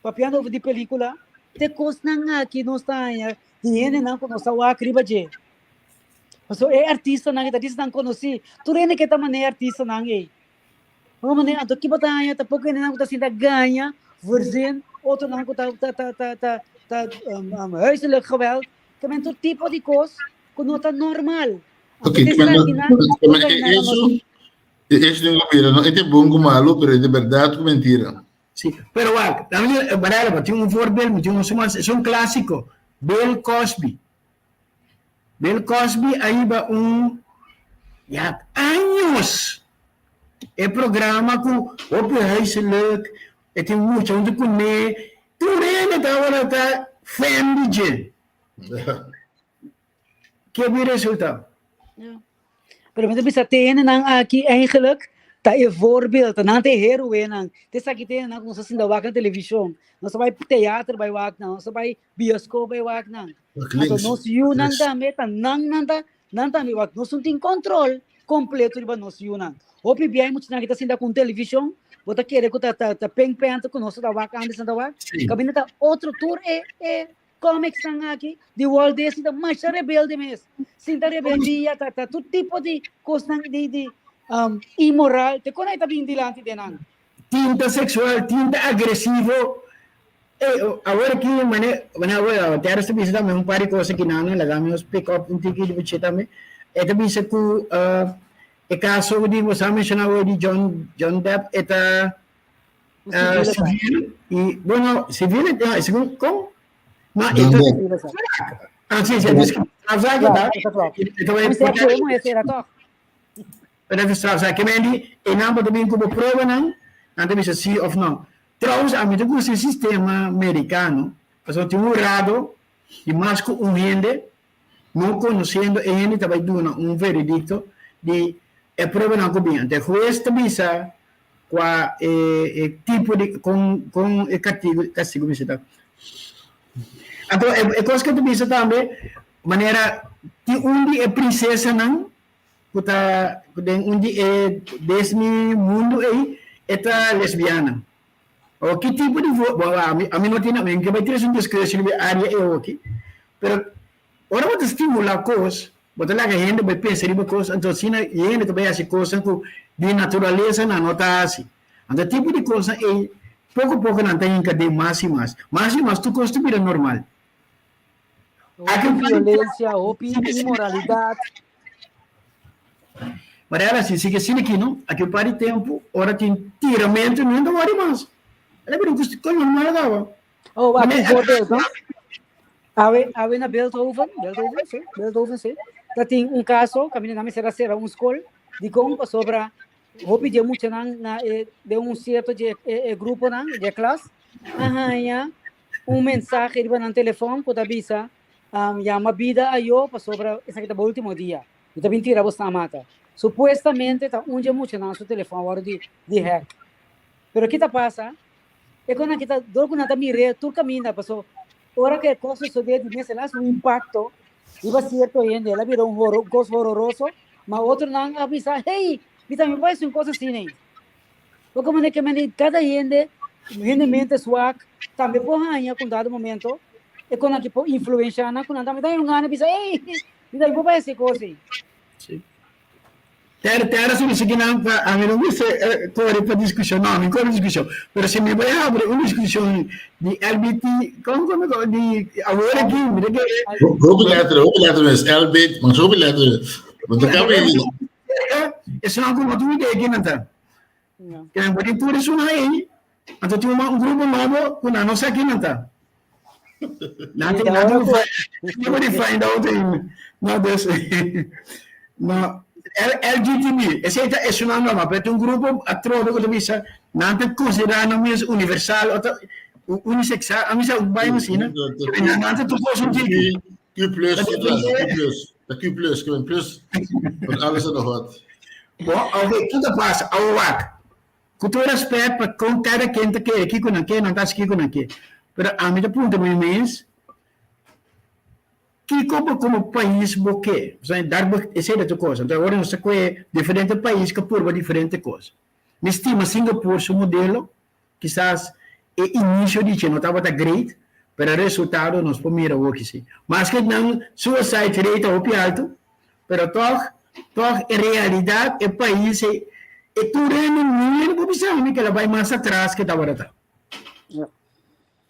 Speaker 1: papiando over di pelikula te kosnan aki nos ta haña di hendenan ku nos ta wak riba dje. Pasobra e artistanan, e artistanan konosí, tur hende ke ta manera e artistanan ei. Bo manera, anto ki bo ta haña ta poko hendenan ku ta sinta gaña, verzin, otronan ku ta ta ta ta ta ta huiselijk geweld. Ta men tur tipo di kos ku no ta normal. Anto
Speaker 2: Ok,
Speaker 1: te esakinan nos ta haña nos.
Speaker 2: eso, e eso den gobierno, no, e te bon ku malu, pero e te berdad ku mentira.
Speaker 3: Sí, pero wak, dame barela, bo tin un voorbeeld, mi tin un suma, es un clásico, Bill Cosby. Bill Cosby a hiba un, ya, años e programa ku hopi huiselijk, e tin mucha huntu kuné, tur hende tabata ta fan di dje. Ke bin resultado?
Speaker 1: Ja. Pero mi ta bisa te hendenan aki eigenlijk ta e voorbeeld, nan ta e héroenan. Te esaki te hendenan ku nos ta sinta wak na televishon. Nos ta bai teater bai wak nan, nos ta bai bioskop bai wak nan. Anto nos yunan tambe ta nan nan ta nan tambe wak. Nos no tin control completo riba nos yunan. Hopi bia e muchanan ki ta sinta ku un televishon, bo ta kere ku ta ta ta Pink Panther ku nos ta wak antes nan ta wak. Kaminda ta otro tur e e Comicsnan aki di Walt Disney ta masha rebelde mes. Sinta rebeldia, ta, ta tur tipo di kosnan di, di um, immoral. Te kon ta bin dilanti de nan.
Speaker 3: Tinta seksual, tinta agresivo. Ey, awor aki mane, mane awor, Terrence ta bisa tambe un par di cos aki nan, laga mi nos pick up un tiki di buchi tambe. E ta bisa cu e caso di bo sa menciona awor di John, John Depp, e ta civil, y bueno, civil, no, segun, con? No, e ta, ah, si, si, strafzaak e ta, e ta bai, Pero strafzaak, ke men di, e nan bo ta bin cu bo pruebanan, nan ta bisa si of no. Trouwens ami ta gusta e sistema mericano pasobra tin un hurado di mas cu un hende no conociendo e hende ta bay duna un veredicto di e pruebanan cu bin. Anto e huez ta bisa cua e tipo di con con e catigo castigo mester ta. Anto e cos cu ta bisa tambe manera tin un di e princesanan ku ta ku den un di e Disney mundu ei e ta lesbiana. O ki tipo di vo bo ami ami no tin ami ke bai trese un discussion riba e area ei oki pero ora bo ta stimula kos bo ta laga hende bai pensa riba kos anto asina e hende ta bai hasi kosnan ku di naturalesa nan no ta hasi. Anto e tipo di kosnan ei poko poko nan ta hinka den mas i mas. Mas i mas tur kos ta bira normal.
Speaker 1: Hopi violencia, hopi inmoralidad.
Speaker 3: Maar era así, sigue así aquí, no? Aquí un par de tempo, ora tin tiramento, no anda worry mas. Era bira un cuestión normal agora.
Speaker 1: Oh, aqui um voorbeeld, no? Awe, awe na Beeldhoven, Beeldhoven, sí, Beeldhoven, sí. Dat tin un caso, caminda na mester a cera un school, di con pasobra hopi di e muchanan na e, de un cierto di e, e, e gruponan, di e klas, a haña un mensahe riba nan telefon ku ta bisa, um, yama bida ayo pasobra esaki ta bo último dia. Mi ta bin tira bo staan mata. Supuestamente ta un di e muchanan su telefon a wòrdu di, di hack. Pero ki ta pasa? E konan ki ta, dor ku nan ta mir'é tur kaminda, paso ora ku e kos sosodé di mes el a hasi un impakto riba sierto hende, el a bira un horo, un kos hororoso, ma otronan a bisa, hey, mi tambe por hasi un kos asina ei. Porque manera ke mende kada hende, hende mente swak, tambe por haña ku un dado momento e konan ki por influensha nan ku nan tambe ta un gana bisa, ey, mi tambe por hasi e kos ei.
Speaker 3: Sí. Ter, ter si mi sigui nan pa, ami no gusta kore pa diskushon, no, ami kore diskushon, pero si mi bai habri un diskushon di LBT, kon kon kon di awor aki, mi ta kere.
Speaker 2: Hopi letter, hopi letter mes, LB, mas hopi letter. Bo ta kaba e.
Speaker 3: Esnan ku no tin idea kinan ta. Kinan bo tin tur esun ahí, anto tin un grupo nobo ku nan no sa kinan ta. Nan tin nan tin nobody find out ainda. No, dus no LGTB, esei ta esunnan normal, pero tin un grupo atrobe ku ta bisa nan ta konsiderá nan mes universal o ta unisexual, ami sa un baina asina, nan ta tur kos un tiki.
Speaker 2: Q plus, Q plus, Q plus, ta Q plus, Q plus, van alles en nog wat.
Speaker 3: Bon, oké, kiko ta pasa? Awor wak, ku tur respèt pa kon kada ken ta kere kiko nan ke, nan ta hasi kiko nan ke, pero ami ta puntra mi mes, kiko bo komo pais bo ke? Pasobra dar bo, esei ta tur kos. Anto awor nos ta kohe diferente pais ku a purba diferente kos. Mi stima Singapore su modelo, Kisas e inicio di dje no tabata great, pero e resultado nos por mira awoki si. Maske nan suicide rate ta hopi alto, pero tog, tog e realidad e pais e, e tur hende niun hende por bisa mi ke la bai mas atras ke tabata ta.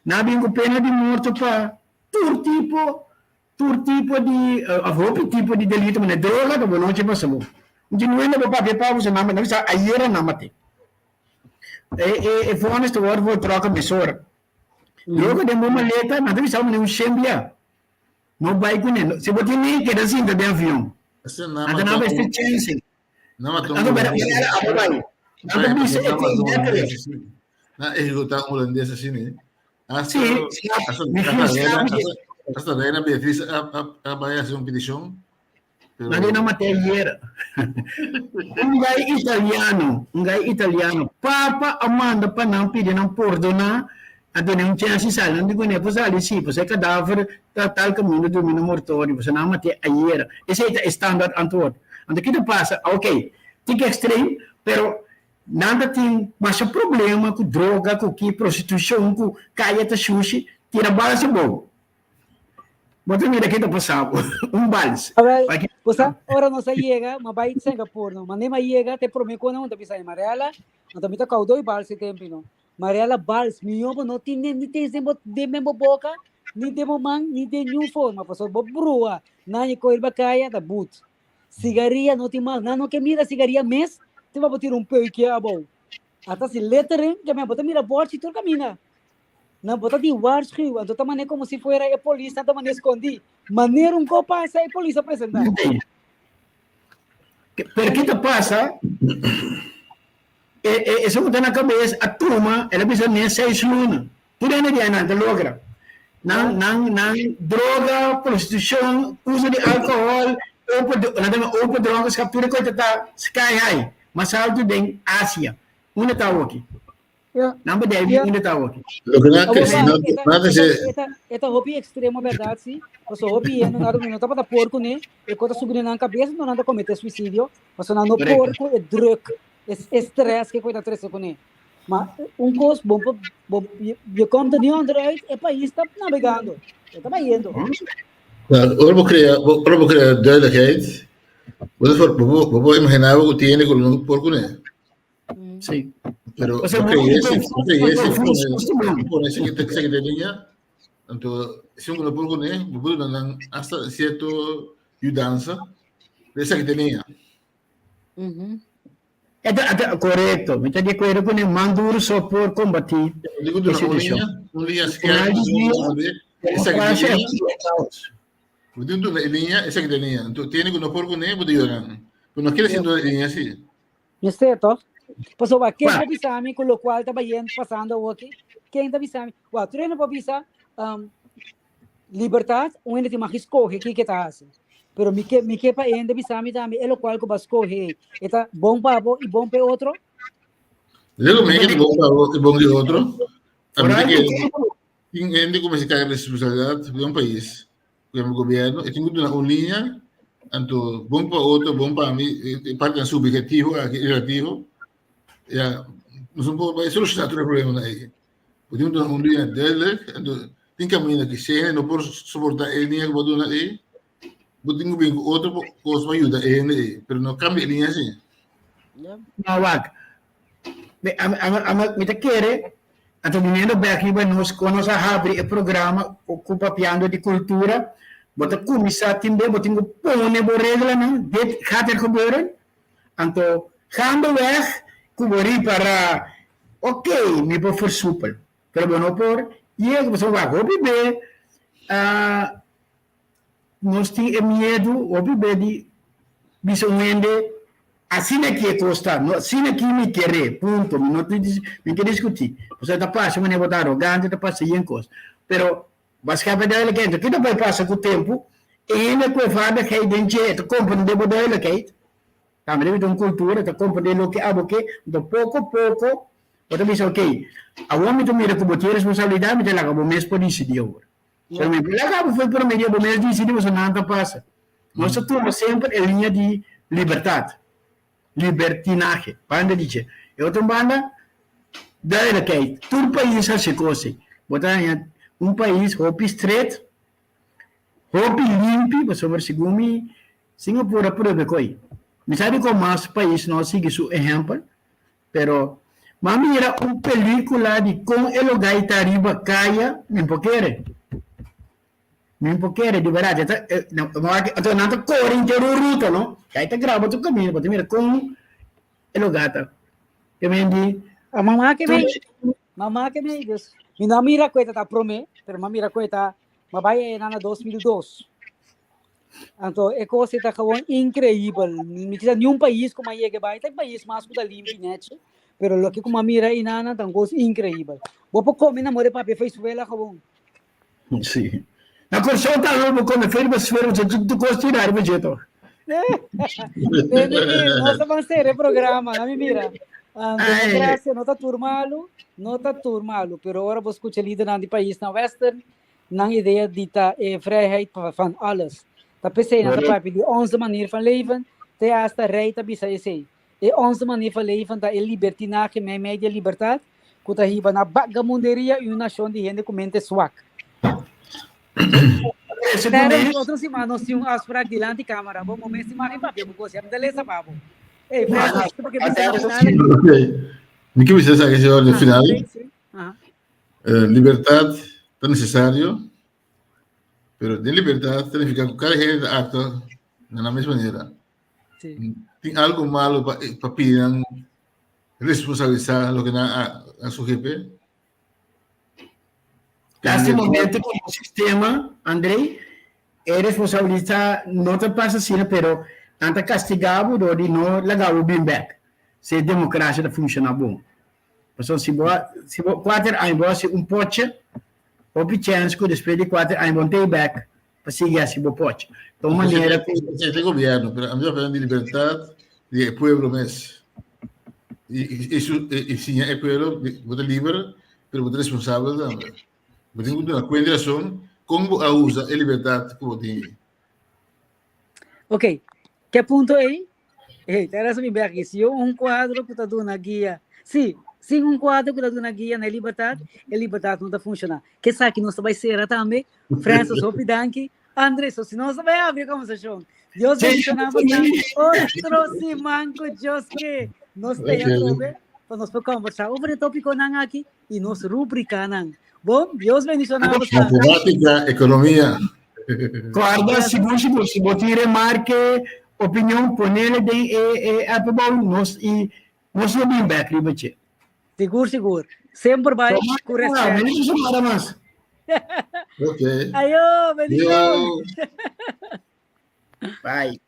Speaker 3: Nan a bin ku pena di morto pa tur tipo, tur tipo di, of hopi tipo di delito, manera droga ta bo nochi pasa bo. Un dje niun hende por papia pa bo, nan bisa ayera nan mate. E e e vonnis ta wòrdu voltrokken mesora. Loke den bo maleta, nan ta bisa bo un shen bia. No bai kuné. Si bo tin ni, keda sinta den avion. Nan ta nan beste chense. Nan ta bera bera abo bai. Nan ta bisa e tin letterlijk.
Speaker 2: Nan ehecuta un holandés asina, eh?
Speaker 3: Hasta, sí, hasta, hasta,
Speaker 2: hasta Reina Beatriz a, a, a bai haci un peticion.
Speaker 3: Pero... Nan mat'é ayera. Un gai italiano, un gai italiano, papa a manda pa nan pidi nan pordoná, a duna un chèns di sali. Nan di kuné por sali? Sí, pasobra e kadaver ta tal kaminda durmi na mortorio, pasobra nan a mat'é ayera. Esei ta e standaard antwoord. Anto ki ta pasa? Oké, tin ekstrem, pero nan ta tin masha problema ku droga, ku ki prostitushon, ku kaya ta shushi, tira bala si bou. Bo ta mira ke ta pasa bo. Un bals.
Speaker 1: Awel, bo sa, ora nos a yega, ma bai Singapore no. Ma ne ma yega, te prome kona un ta bisa e Marela, anto mi ta kau doi bals e tempi no. Mariela Bals, mihó bo no tin ni tens den bo den bo boka, ni den bo man, ni den niun forma, pasobra bo brua nan e koe riba kaya ta but. Sigaria no tin mas, nan no ke mira sigaria mes, te pa bo tira un peukje abou. Ata si lettering, ke men bo ta mira bòrchi tur kaminda. Nan bo ta di waarschuw, anto ta manera komo si fuera e polisnan ta manera skondí. Manera un ko pasa e polis a presentá.
Speaker 3: Pero ki ta pasa? E e esun ku ta na kabes a tuma, el a bisa ne seis luna. Tur hende di ainan ta logra. Nan nan nan droga, prostitushon, uso di alkohòl, open nan ta yama open dronkenschap, tur e kos ta ta sky high, mas haltu den Asia. Unda ta awoki?
Speaker 1: Ja.
Speaker 3: Nan por debe
Speaker 1: Ja.
Speaker 3: unda ta awoki.
Speaker 2: Loke nan
Speaker 1: Awor,
Speaker 2: crece,
Speaker 1: ba,
Speaker 2: nan
Speaker 1: e ta,
Speaker 2: nan
Speaker 1: e ta,
Speaker 2: crece,
Speaker 1: e ta, e ta hopi extremo, berdad, sí. Pasobra hopi hende no no tabata por kuné, e kos ta subi den nan kabes, no nan ta komete suisidio, pasobra nan no por
Speaker 3: Korekto.
Speaker 1: ku e druk. E stress ke ta trese kuné. Ma un kos bon pa bo je komt er niet onderuit, e pais ta navegando. E ta bayendo.
Speaker 2: Nou, ora bo crea, ora bo crea duidelijkheid, bo ta for, bo bo por imaginá bo ku tiene ku lo por kuné.
Speaker 3: Sí.
Speaker 2: Pero
Speaker 3: O sea,
Speaker 2: bo
Speaker 3: bo
Speaker 2: crea ese, bo crea ese,
Speaker 3: bo
Speaker 2: pone, pone ese que te que liña, anto si un no por kuné, bo por duna nan hasta cierto yudansa, de esa que te liña.
Speaker 3: E ta, ta korekto. Mi ta di akuerdo ku ne man duru so por kombatí
Speaker 2: Digo
Speaker 3: e
Speaker 2: duna un
Speaker 3: situashon.
Speaker 2: liña, un liña
Speaker 3: Final
Speaker 2: skerp,
Speaker 3: di dia,
Speaker 2: esaki
Speaker 3: demokrasia
Speaker 2: di
Speaker 3: e
Speaker 2: liña,
Speaker 3: kaos.
Speaker 2: bo tin duna e liña, esaki di liña. Anto tiene ku no por kuné, bo ta yora. Bo no kere
Speaker 1: Ja.
Speaker 2: sin duna e liña así.
Speaker 1: Mester toch? Pasobra ken
Speaker 3: Wa,
Speaker 1: por bisa mi ku lokual ta bayen pasando awoki? Ken ta bisa mi? Wa, tur hende por bisa, um, Libertat, un hende tin mag skohe kiko e ta hasi. Pero mi ke mi ke pa e hende bisa mi tambe e lokual ku bo a skohe ei, e ta bon pa bo i bon pa e otro?
Speaker 2: Digo mi ke ta bon pa bo i bon di otro. A mi ta
Speaker 3: Vooral
Speaker 2: kere
Speaker 3: ku
Speaker 2: tin hende ku mester karga responsabilidat di un pais, ku yama gobièrnu, e tin ku duna un liña, anto bon pa otro, bon pa mi, e partinan subhetivo aki, relativo, ya, nos no por bai solushoná tur e problemanan ei. Bo tin ku duna un liña duidelijk, anto tin kaminda ki si hende no por soportá e liña ku bo a duna ei, bo tin ku bin ku otro kos pa yuda e hende ei, pero no kambia e liña así.
Speaker 3: No, wak. Mi, ami, ami, ami, mi ta kere, anto biniendo bek riba nos, kon nos a habri e programa ku papiando di kultura, bo ta kuminsá tin be, bo tin ku pone bo reglanan, dit gaat er gebeuren. Anto, gaandeweg ku bo ripará, ok, mi por versupel, pero bo no por yega, pasobra wak hopi be nos tin e miedu hopi be di bisa un hende asina aki e kos ta, no asina aki mi kere, punto, mi no mi ke diskutí, pasobra ta parse manera bo ta arogante, ta parse yen kos, pero Baskapa duidelijkheid. Anto kiko ta bai pasa ku tempu? E hende ku e vaardigheid den dje, e ta komprendé bo duidelijkheid. Tambe debe ta un kultura, e ta komprendé loke abo ke. Anto poko poko bo ta bisa, okey, awor mi ta mira ku bo tin responsabilidat, mi ta laga bo mes por disidí awor. Pero mi por laga bo for promé dia bo mes disidí, pasobra nan ta pasa. Nos ta tuma semper e liña di libertat, libertinahe, banda di dje. E otro banda, duidelijkheid. Tur pais hasi kos ei. Bo ta haña un pais hopi stret, hopi limpi, pasobra segun mi Singapur a prueba ku ei. Mi sa dikon mas pais no a sigui su ehèmpel, pero m'a mira un pelíkula di kon e logai ta riba kaya, mi por kere. Mi por kere, di bèrdat. E ta, e, anto nan ta kore henter un ruta, no? Kai ta graba tur kaminda, bo ta mira kon e lugá ta. Ke men di,
Speaker 1: A mamá ke
Speaker 3: tur
Speaker 1: mei, mamá ke mei, dus mi no a mira ku e ta ta promé, pero m'a mira ku e ta, m'a bai einan na 2002. Anto e kos ei ta gewoon inkreibel. Mi kisa niun pais ku m'a yega bai, ta e pais mas ku ta limpi nèchi, pero loke ku m'a mira einan ta un kos inkreibel. Bo por kome na more papia Venezuela gewoon.
Speaker 3: Sí. Na Kòrsou tambe bo kome feru pa suero, bo tur kos tira riba dje tòg.
Speaker 1: Tende ki nos ta ban sera e programa, na mi mira. Democracia no ta tur malu, no ta tur malu, pero ora bo skucha lidernan di paisnan western, nan idea di ta e vrijheid van alles. Ta p'esei nan ta papia di onze manier van leven, te hasta rei ta bisa esei. E onze manier van leven ta e libertinahe meimei di e libertat, ku ta hiba na bagamunderia i un nashon di hende ku mente swak. Terence, otro siman nos tin un afsprak dilanti kamera. Bo momento siman mi papia ku kos, ya mi ta lesa pa bo. Ey, Francis, porque bisa na final aki.
Speaker 2: Mi ke bisa esaki, señor, den
Speaker 1: Ah,
Speaker 2: final.
Speaker 1: sí, sí. Aha.
Speaker 2: Eh, libertad ta necesario, pero den libertad ta significa ku kada hende ta actua na nan mes manera.
Speaker 1: Sí.
Speaker 2: Tin algo malo pa, pa pidi nan responsabilisá loke nan a, a sugepe?
Speaker 3: Hasta e momento ku e sistema, Andrei, e responsabilisá no ta pasa asina, pero nan ta kastigá bo dor di no laga bo bin bèk, si e demokrasia ta funshoná bon. Pasobra si bo a, si bo kuater aña bo hasi un poche, hopi chèns ku despues di kuater aña bo no ta ei bèk pa sigui hasi bo poche. Ta un manera ku.
Speaker 2: Esei ta e gobièrnu, pero ami ta papia di libertat di e pueblo mes. I, i, su, i, i siña e pueblo, bo ta liber, pero bo ta responsabel tambe. Bo tin ku duna kuenta i rason kon bo a usa e libertat ku bo tin ei.
Speaker 1: Ok, ke punto ei? Ei, ta resa mi bek. Si un kuadro ku ta duna guia, si, sin un kuadro ku ta duna guia na e libertat, e libertat no ta funshoná. Ke esaki nos ta bai sera tambe. Francis, hopi danki. André, so si nos ta bai abri e kombersashon. Dios bendishoná bo nan. Otro siman ku Dios ke. Nos ta ei atrobe pa nos por kombersá over e topikonan aki i nos rubrikanan. Bon, Dios bendishoná bo nan.
Speaker 2: Matemátika, ekonomia.
Speaker 3: Kòrda, sigur sigur, si bo tin remarke, opinion, ponele den e e app abou, nos i nos lo bin bèk riba dje.
Speaker 1: Sigur sigur. Semper bai ku
Speaker 3: respèt. Bendición nada mas.
Speaker 2: Ok.
Speaker 1: Ayo, bendición.
Speaker 3: Bye.